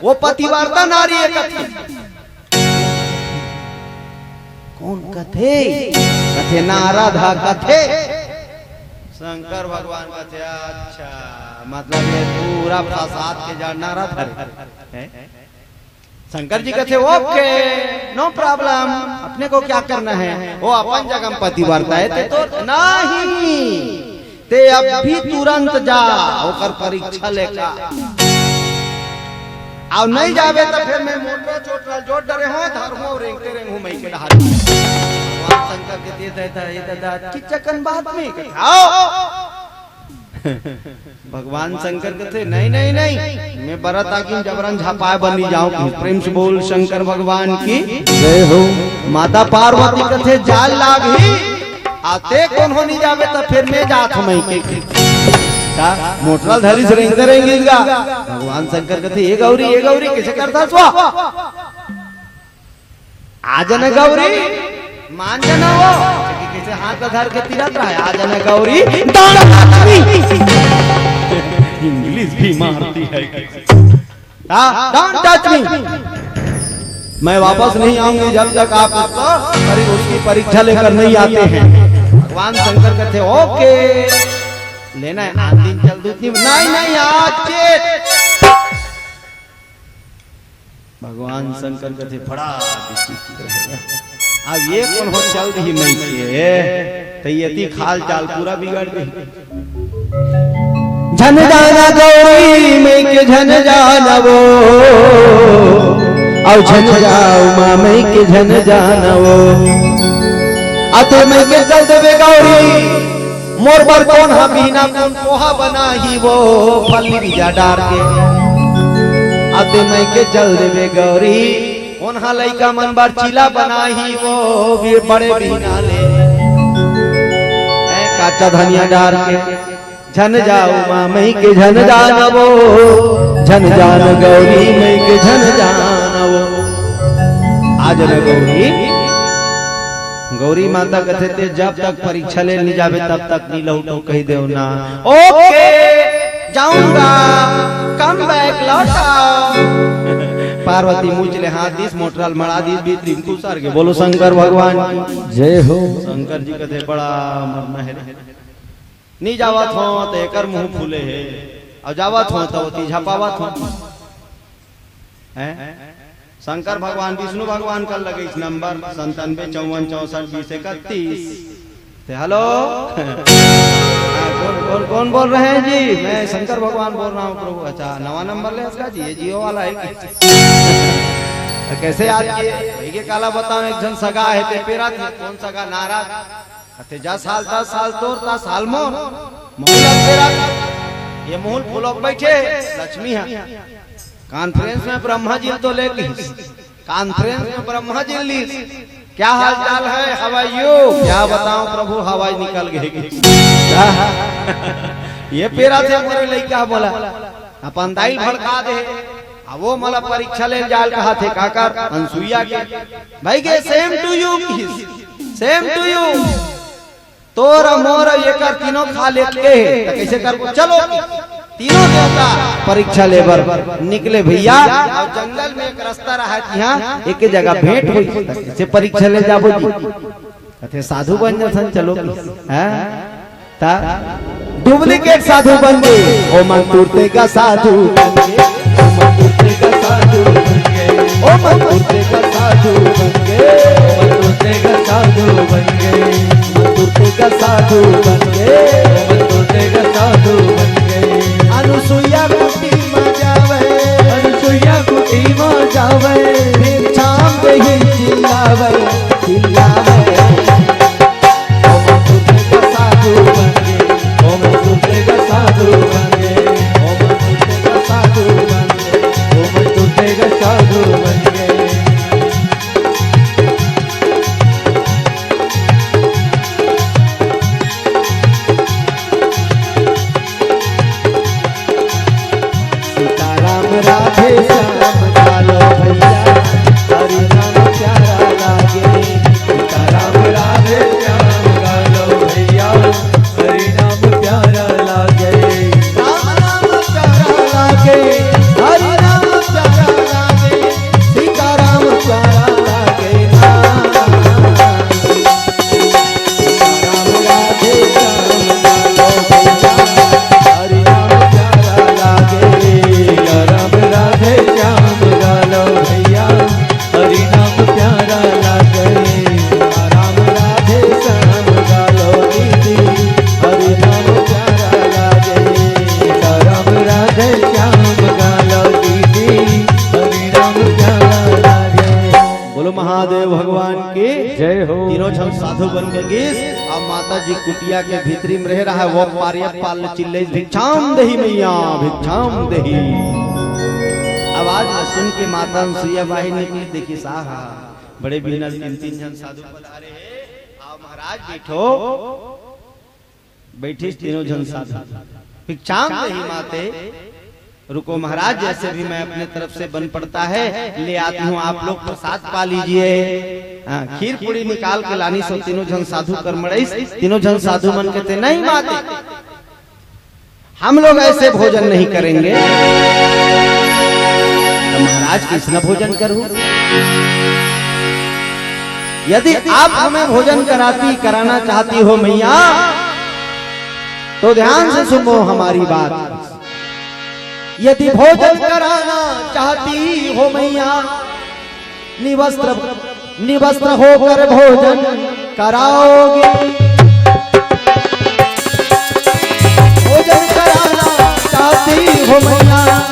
वो पतिव्रता नारी हे कथे। कोन कथे? कथे नारद ह कथे। शंकर भगवान कथे, "अच्छा, मतलब ये पूरा फसाद के जड़ नारद हरे।" हैं? शंकर जी कथे, "OK, no problem, अपने को क्या करना है, वो अपन जगह म पतिव्रता हे, ते तो नहीं।" ते अभी तुरंत जा, ओकर परीक्षा ले का। अउ नहीं जाबे त फेर मैं मोटरा चोटरा जोत डरे हों, धरहूं रेंगते रेंगहूं मइके डहार। भगवान शंकर के दे देता, ये दादा, की चकन बात में आओ। भगवान शंकर कथे, "नहीं, नहीं, नहीं, मैं बरत आगी म जबरन झपाए बर नी जांव।" प्रेम से बोल शंकर भगवान की जय हो। माता पार्वती कथे, "जाल लागही।" अते कोनो नी जाबे त फेर मैं जात हों मइके। का मोटरा ल धरिस रेंगते रेंगेस गा। भगवान शंकर कथे, "ए गौरी, ए गौरी, कइसे करथस वो? आ जा ना गौरी, मान जा ना वो।" कइसे हाथ ल धर के तिरत रहा, "आ जा ना Gauri, don't touch me।" English भी मारती है। हाँ, "Don't touch me, मैं वापस नहीं आऊंगी जब तक आप उसको परि-, उसकी परीक्षा लेकर नहीं आते हैं।" भगवान शंकर कथे, "OK, लेना हे, आन दिन चल दूं।" "नहीं, नहीं, आज चेत।" भगवान शंकर कथे, "बड़ा विचित्र हे।" अब ये कोनो चल दिही मइके, त एती हाल चाल पूरा बिगड़ गे। झन जाना गौरी मइके झन जाना वो, अउ झन जाओ माँ मइके झन जाना वो। अते मइके चल देबे गौरी, मोर बर कोन हा बिहना कोन पोहा बनाही वो फल्ली बीजा डार के। अते मइके चल देबे गौरी, कोन हा लइका मन बर चीला बनाही वो भी बड़े बिहना ले। मैं काचा धनिया डार के। झन जाओ माँ मइके झन जाना वो, झन जान गौरी मइके झन जाना वो। आ जा ना गौरी। गौरी माता कथे, "ते जब तक परीक्षा ले नी जाबे तब तक नी लौटो," कहि देव ना। "OK, जाऊंगा, come back, लौट आओ।" पार्वती मुच ले हाथ दिस, मोटरा ल मड़ा दिस, भीतरी म खुसर गे। बोलो शंकर भगवान की जय हो। शंकर जी कथे, "बड़ा मरना हे रे।" नी जावत हों त एकर मुंह फूले हे, अउ जावत हों त ओती झपावत हों। हैं? शंकर भगवान, विष्णु भगवान कर लगे इस नंबर संतानवे चौवन चौसठ बीस इकतीस। ते हेलो। हाँ, कौन, कौन, कौन बोल रहे हैं जी? मैं शंकर भगवान बोल रहा हूँ प्रभु। अच्छा, नवा नंबर ले इसका जी, ये जियो वाला है कि? तो कैसे याद किए? ये काला बताओ, एक जन सगा है ते पेरा थी, कौन सगा? नारद। अते जा साल दस साल तोर ता साल मोर। मोहलत तेरा। ये मोहल फुलोक बैठे, लक्ष्मी है। कॉन्फ्रेंस में ब्रह्मा जी तो ले लीस। कॉन्फ्रेंस में ब्रह्मा जी लीस। क्या हाल चाल है? How are you? क्या बताऊं प्रभु, हवाई निकल गई। ये पेरा से मोरे लइका बोला, अपन दाई भड़का दे। अब वो मोला परीक्षा ले जाल कहा थे, काकर? अनसुईया के। भाई के same to you किस? Same to you। तोर मोर एकर तीनों खा लेत के हे, त कैसे करबो? चलो, तीनों देवता परीक्षा लेबर निकले भैया। और जंगल में एक रास्ता रहा है, यहाँ एक जगह भेंट हुई, त कैसे परीक्षा ले जाबो जी? कथे साधु बन जथन, चलो, हैं? ता डुप्लीकेट साधु बन गे। ओ मन तुरते का साधु बन गे, ओ मन तुरते का साधु बन गे, ओ मन तुरते का साधु बन गे, ओ मन तुरते का साधु बन गे, ओ मन तुरते का साधु बन गे, ओ मन तुरते का साधु बन गे। अनुसुईया कुटी मा जावे, अनुसुईया कुटी मा जावे, फिर छाम दे ही चिल्लावे, चिल्लावे। सीताराम राधे श्याम गालो भैया, हरि नाम प्यारा लागे। सीताराम राधे श्याम गालो भैया, हरि नाम प्यारा लागे। राम नाम प्यारा लागे, हरि नाम प्यारा लागे, सीताराम प्यारा लागे। राम राधे श्याम गालो भैया, हरि नाम प्यारा लागे। राम राधे श्याम गालो भैया, हरि नाम प्यारा लागे। राम राधे श्याम गालो दीदी, हरि नाम प्यारा लागे। राम राधे श्याम गालो दीदी, हरि नाम प्यारा लागे। बोलो महादेव भगवान की जय हो। तीनों झन साधु बन के गिस। अब माता जी कुटिया के भीतरी में रह रहा है, वो पारिया पाल चिल्ले, "भिक्षाम देही मैया, भिक्षाम देही।" आवाज ल सुन के माता अनसुईया बाहिर निकली, देखी साहा, बड़े बिहनस तीन तीन झन साधु पधारे हे। आओ महाराज बैठो। बैठिस तीनों झन साधु। भिक्षाम देही माते। रुको महाराज, जैसे भी मैं अपने तरफ से बन पड़ता है, ले आती हूँ, आप लोग प्रसाद पा लीजिए। हाँ, खीर पूड़ी निकाल के लानिस, तीनों झन साधु कर मड़ाइस, तीनों झन साधु मन कहते, "नहीं माते, हम लोग ऐसे भोजन नहीं करेंगे।" तो महाराज कइसना भोजन करूँ? यदि आप हमें भोजन कराती, कराना चाहती हो मैया, तो ध्यान से सुनो हमारी बात। यदि भोजन कराना चाहती हो मैया, निवस्त्र, निवस्त्र होकर भोजन कराओगे। भोजन कराना चाहती हो मैया,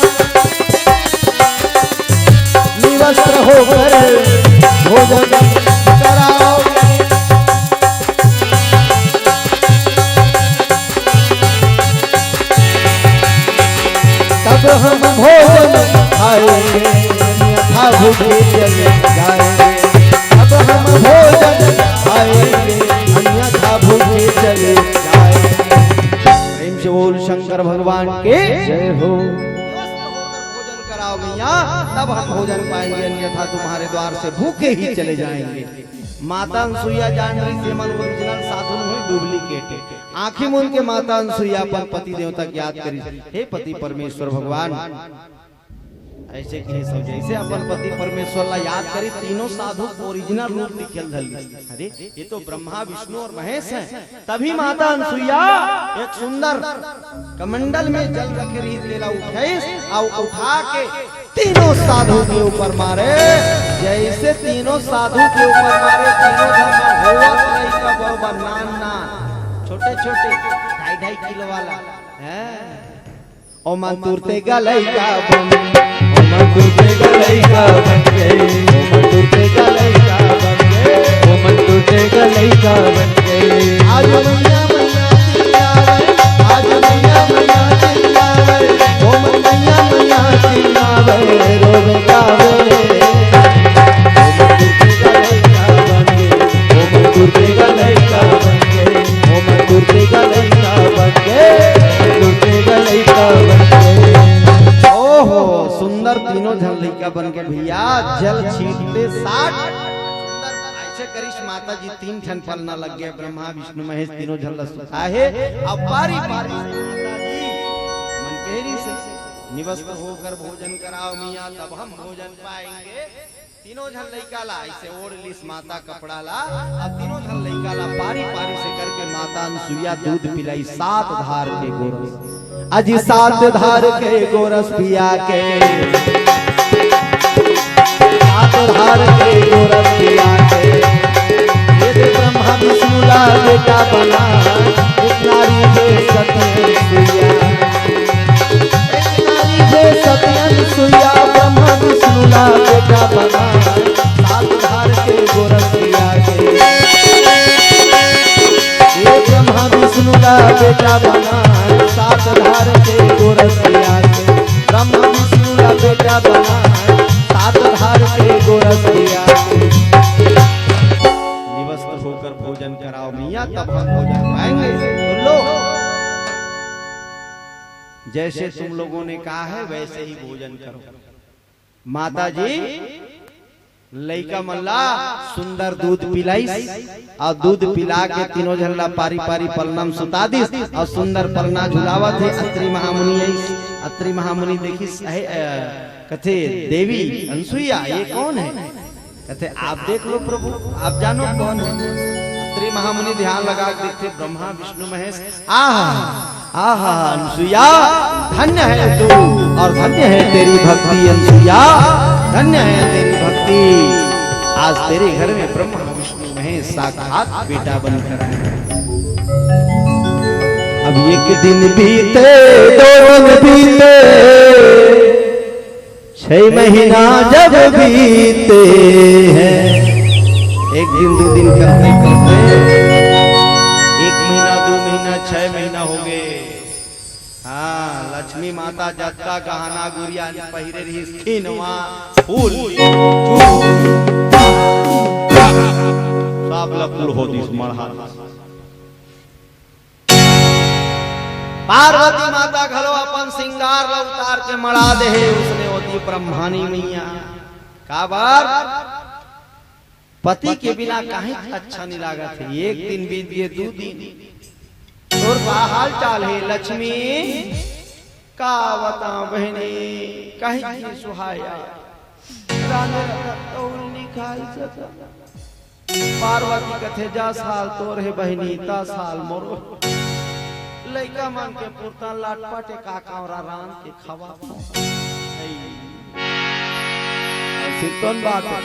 निवस्त्र होकर भोजन कराओगे। तब हम भोजन खाएंगे, अन्यथा भूखे चले जाएंगे। तब हम भोजन खाएंगे, अन्यथा भूखे चले जाएंगे। प्रेम से बोल शंकर भगवान के जय हो। भोजन कराओ मैया, तब हम भोजन पाएंगे, अन्यथा तुम्हारे द्वार से भूखे ही चले जाएंगे। माता अनसुईया जान रही, सेमन ओरिजिनल साधु नहीं, डुप्लीकेट है। आंखी मूंद के माता अनसुईया अपन पति देवता के याद करी, "हे पति परमेश्वर भगवान।" ऐसे कहे सब, जैसे अपन पति परमेश्वर ला याद करी, तीनों साधु ओरिजिनल रूप निकल धर ली। अरे, ये तो ब्रह्मा, विष्णु और महेश हैं। तभी माता अनसुईया एक सुंदर कमंडल में जल रखे रही, तेला उठाइस और उठा के तीनों साधु के ऊपर मारे, जैसे तीनों साधु के ऊपर मारे, तीनों झन होवत लइका बरोबर नान नान, छोटे छोटे, ढाई ढाई किलो वाला, हैं? ओमन तुरते गा लइका बन, ओमन तुरते गा लइका बन गे, ओमन तुरते गा लइका बन गे, ओमन तुरते गा लइका बन गे। आज मइया मइया चिल्लावे, आज मइया मइया चिल्लावे, ओमन मइया मइया चिल्लावे, रोवे गावे। ओमन तुरते गा लइका बन गे, ओमन तुरते गा लइका बन गे, ओमन तुरते गा लइका बन गे, तुरते गा लइका बन गे। ओहो, सुंदर तीनों झन लइका बन के भैया, जल छीटते साथ सुंदर ऐसे करिस माता जी, तीन ठन पलना लग गे, ब्रह्मा विष्णु महेश तीनों झन ल सुताहे। अब पारी पारी से माता जी मन कहि रहिस, निवस्त होकर भोजन कराओ मियाँ, तब हम भोजन पाएंगे। तीनों झन लइका ला ऐसे ओढ़ लिस माता कपड़ा ला, अउ तीनों झन लइका ला पारी पारी से करके माता अनसुईया दूध पिलाई सात धार के गोरस। अजी सात धार के गोरस पिया के, सात धार के गोरस पिया के, ये दे ब्रह्मा विष्णु ला बेटा बना, एक नारी दे सती अनसुईया। एक नारी दे सती अनसुईया, ब्रह्मा विष्णु ला बेटा बना, सात धार के गोरस पिया के। ये ब्रह्मा विष्णु ला बेटा बना, सात धार के गोरस पिया के। ब्रह्मा विष्णु ला बेटा बना, सात धार के गोरस पिया के। निवस्त होकर भोजन कराओ मियाँ, तब हम भोजन पाएंगे। सुन लो, जैसे तुम लोगों ने कहा है, वैसे ही भोजन करो। माता जी लइका मन ला सुंदर दूध पिलाइस, अउ दूध पिला के तीनों झन ला पारी पारी पलना म सुता दिस, अउ सुंदर पलना झुलावत हे। अत्रि महामुनि आइस, अत्रि महामुनि देखिस, "हे, अ, कथे, देवी अनसुईया, ये कौन है?" कथे, "आप देख लो प्रभु, आप जानो कौन है।" अत्रि महामुनि ध्यान लगा के देखथे, ब्रह्मा विष्णु महेश। आहा, आहा, अनसुईया, धन्य है तू और धन्य है तेरी भक्ति अनसुईया, धन्य है तेरी भक्ति। आज तेरे घर में ब्रह्मा विष्णु महेश साक्षात बेटा बनकर आए। अब एक दिन बीते, दो दिन बीते, छह महीना जब बीते हैं, एक दिन, दो दिन करते करते एक महीना, दो महीना, छह महीना हो गए। हाँ, लक्ष्मी माता जतका गहना गुरिया पहिरे रहिस, खिनवा, फूल, सब लकुल हो दिस, मड़हा। पार्वती माता घलो अपन सिंगार ला उतार के मड़ा दे हे, उसने होती ब्रह्मानी मैया। काबर? पति के बिना काहे अच्छा नहीं लागत हे। एक दिन बीत गे, दू दिन। तोर का हाल चाल हे लक्ष्मी? का बताओ बहिनी, कहीं की सुहाया। रांधे रहा तो नहीं खाई सकत। पार्वती कथे, "जा साल तोर हे बहिनी, ता साल मोर।" लइका मन के पुरता लटपट का कांवरा रांध के खवा। सिर कौन बात है?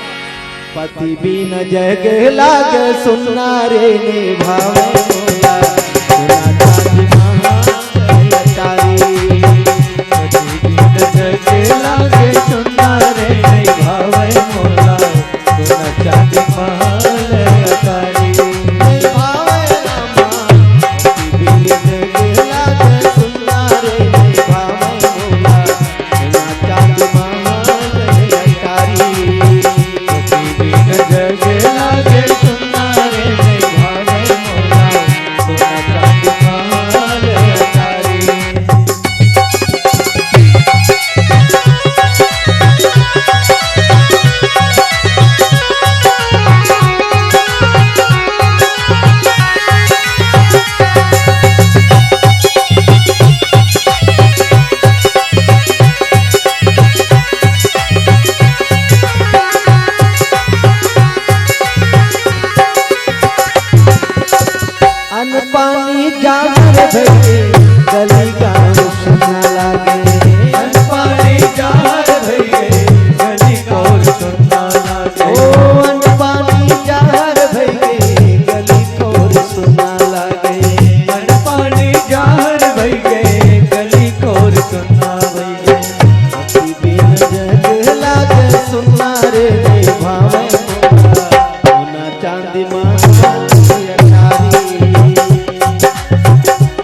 पति बिन जग लाग सुन्ना रे, निभावे मोला सुना चांदी महान अटारी। पति बिन जग लाग सुन्ना रे, निभावे मोला सुना चांदी महान अटारी। निभावे रामा, पति बिन जग लाग सुन्ना रे, निभावे मोला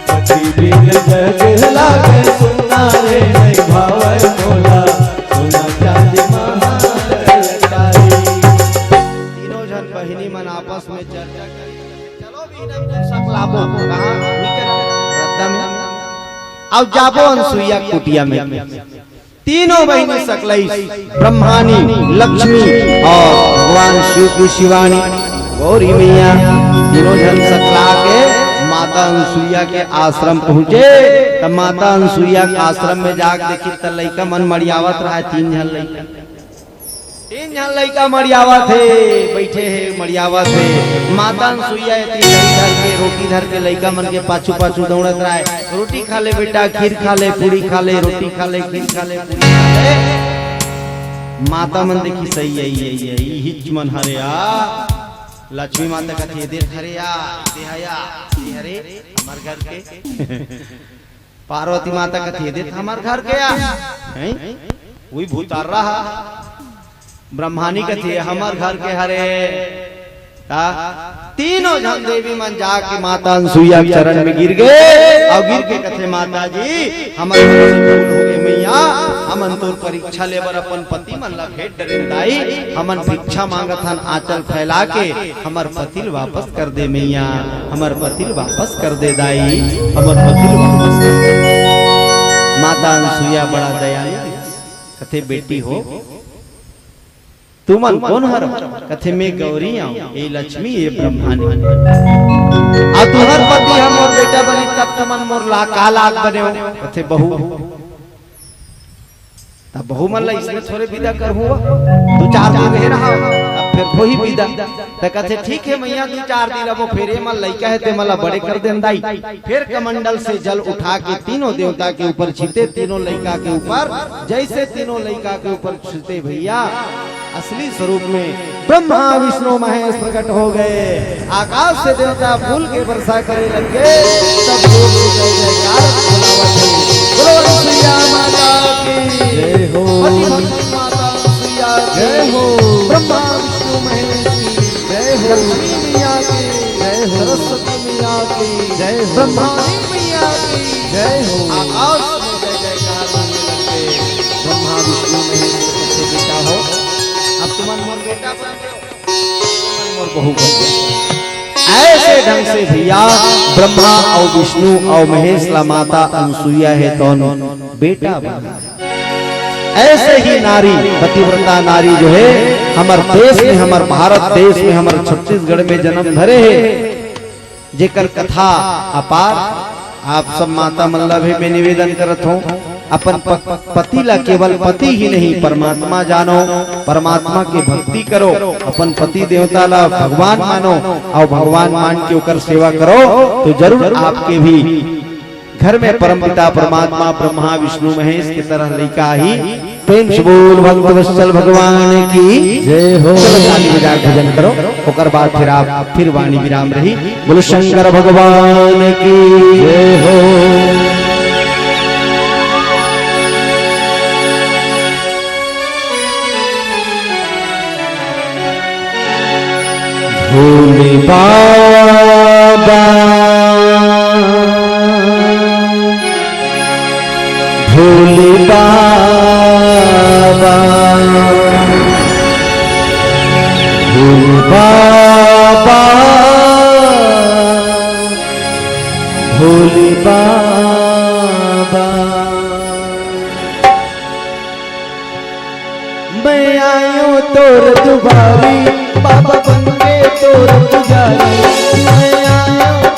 पति बिन जग लागे सुना रे, नहीं भावे मोला सोना चांदी महान अटारी। तीनों झन बहिनी मन आपस में चर्चा करी, चलो भी नंदन सकलाबो, कहाँ? रद्दा में। अब जाबो अनसुईया कुटिया में। तीनों बहिनी सकलइस, ब्रह्मानी, लक्ष्मी और भगवान शिव की शिवानी, गौरी मैया। तीनों झन सकला के माता अनसुईया के आश्रम पहुंचे। तब माता अनसुईया के आश्रम में जाके देखी त लइका मन मड़ियावत रहा, तीन झन लइका, तीन झन लइका मड़ियावत हे, बैठे हे, मड़ियावत हे। माता अनसुईया एती दही धर के, रोटी धर के लइका मन के पाछू पाछू दौड़त रहा, रोटी खा ले बेटा, खीर खा ले, पूड़ी खा ले, रोटी खा ले, खीर खा ले, पूड़ी खा ले। माता मन देखी सही आई, आई, आई, हिच मन हरे आ। लक्ष्मी माता कथे, "दे हरे आ, दे हया, दे हरे, हमर घर के।" पार्वती माता कथे, "दे हमर घर के आ।" हैं? वही भूतार रहा। ब्रह्मानी कथे, "हमर घर के हरे।" का? तीनों झन देवी मन जाके माता अनसुईया के चरण में गिर गए और गिर के कथे, "माता जी, हमर से भूल हो गए मैया, हमन तोर परीक्षा लेबर अपन पति मन ला भेंट डरेन दाई, हमन भिक्षा मांगत हन आंचल फैला के, हमर पति ल वापस कर दे मैया, हमर पति ल वापस कर दे दाई, हमर पति ल वापस कर दे।" माता अनसुईया बड़ा दयालु कथे, "बेटी हो, तुमन कोन हरो?" कथे, "मैं गौरी आंव, ए लक्ष्मी, ए ब्रह्मानी। आ तुहर पति ह मोर बेटा बनी, तब तुमन मोर ला का लाग बने हो?" कथे, "बहू।" तब बहू मन ला इसमें थोड़े विदा करहूँ, दू चार दिन रहे रहा, अब फिर वही विदा। त कथे, "ठीक है मैया, दू चार दिन अब फेरे मन लइका है ते मला बड़े कर देन दाई।" फिर कमंडल से जल उठा के तीनों देवता के ऊपर छीटे, तीनों लइका के ऊपर, जैसे तीनों लइका के ऊपर छीटे भैया, असली स्वरूप में ब्रह्मा विष्णु महेश प्रकट हो गए। आकाश से देवता फूल के वर्षा करे लग गए। सब लोग जय जयकार बुलावत हैं। बोलो अनसुईया माता की जय हो। पति भक्ति माता अनसुईया की जय हो। ब्रह्मा विष्णु महेश की जय हो। लक्ष्मी मैया की जय हो। सरस्वती मैया की जय हो। ब्रह्मानी मैया की जय हो। आकाश में जय जयकार होने लग गए। ब्रह्मा विष्णु महेश के बेटा हो, अब तुमन मोर बेटा बन गए हो, तुमन मोर बहू बन गए। ऐसे ढंग से भैया ब्रह्मा और विष्णु और महेश ला माता अनसुईया हे तौन बेटा बना। ऐसे ही नारी, पतिव्रता नारी जो है, हमर देश में, हमर भारत देश में, हमर छत्तीसगढ़ में जन्म धरे हे, जेकर कथा अपार। आप सब माता मन ला भी मैं निवेदन करत हूँ, अपन प-, पति ला केवल पति ही नहीं, परमात्मा जानो, परमात्मा के भक्ति करो, अपन पति देवता ला भगवान मानो और भगवान मान के ओकर सेवा करो, तो जरूर आपके भी घर में परमपिता परमात्मा ब्रह्मा विष्णु महेश के तरह लइका आही। प्रेम से बोल भक्त वत्सल भगवान की जय हो। चलो ताली बजा के भजन करो, ओकर बाद फिर आप, फिर वाणी विराम रही। बोलो शंकर भगवान की जय हो। भोले बाबा, भोले बाबा, भोले बाबा, भोले बाबा। मैं आयो तोर दुआरी, बाबा बन के तोर पुजारी। मैं आयो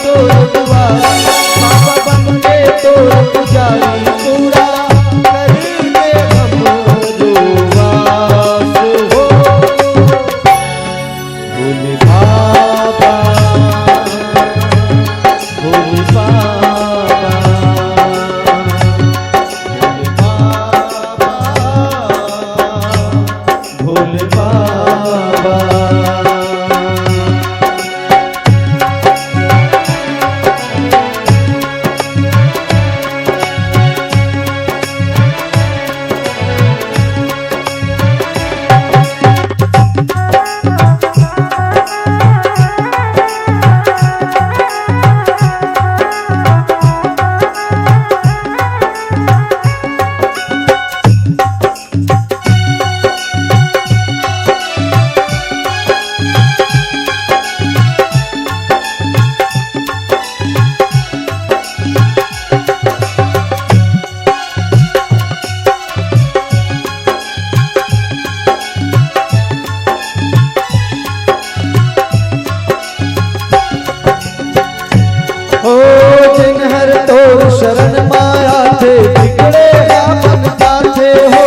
शरण मा आथे, बिगड़े हा बन जाथे हो।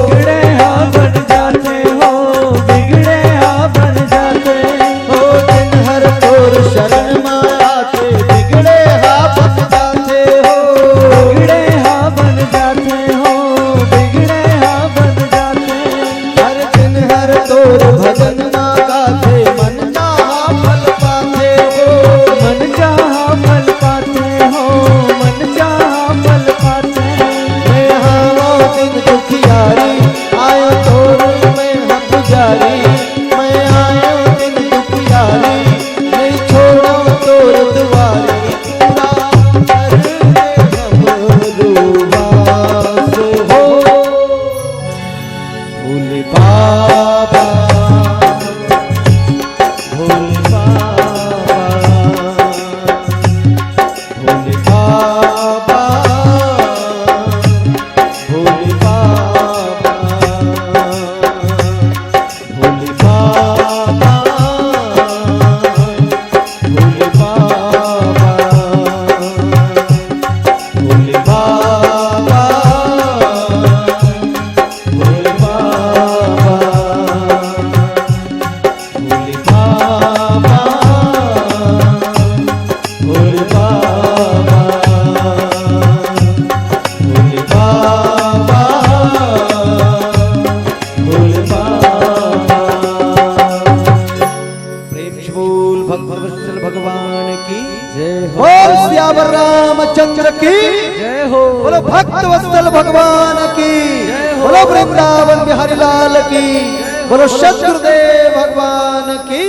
बिगड़े हा बन जाथे हो, बिगड़े हा बन जाथे हो। जिन हर तोर शरण मा आथे, बिगड़े हा बन जाथे हो। बिगड़े हा बन जाथे हो, बिगड़े हा बन जाथे। हर दिन हर तोर भजन मा गाथे, मन चाहा फल पाथे हो। मन चाहा फल पाथे हो, मन चाहा फल पाथे। मैं हावों दिन दुखियारी, आयो तोर मैं हा पुजारी। मैं आयो दिन दुखियारी, नहीं छोड़ो तोर दुआरी। पूरा कर दे हमरो आस हो। भोले बाबा, भोले बाबा, भोले बाबा, भोले बाबा, भोले बाबा, भोले बाबा, भोले बाबा। भोले बाबा, भोले बाबा, भोले बाबा, भोले बाबा, भोले बाबा। प्रेम से बोल भक्त वत्सल भगवान की जय हो। बोल सियावर रामचंद्र की जय हो। बोलो भक्त वत्सल भगवान की जय हो। बोलो वृंदावन बिहारी लाल की जय हो। बोलो सतगुरुदेव भगवान की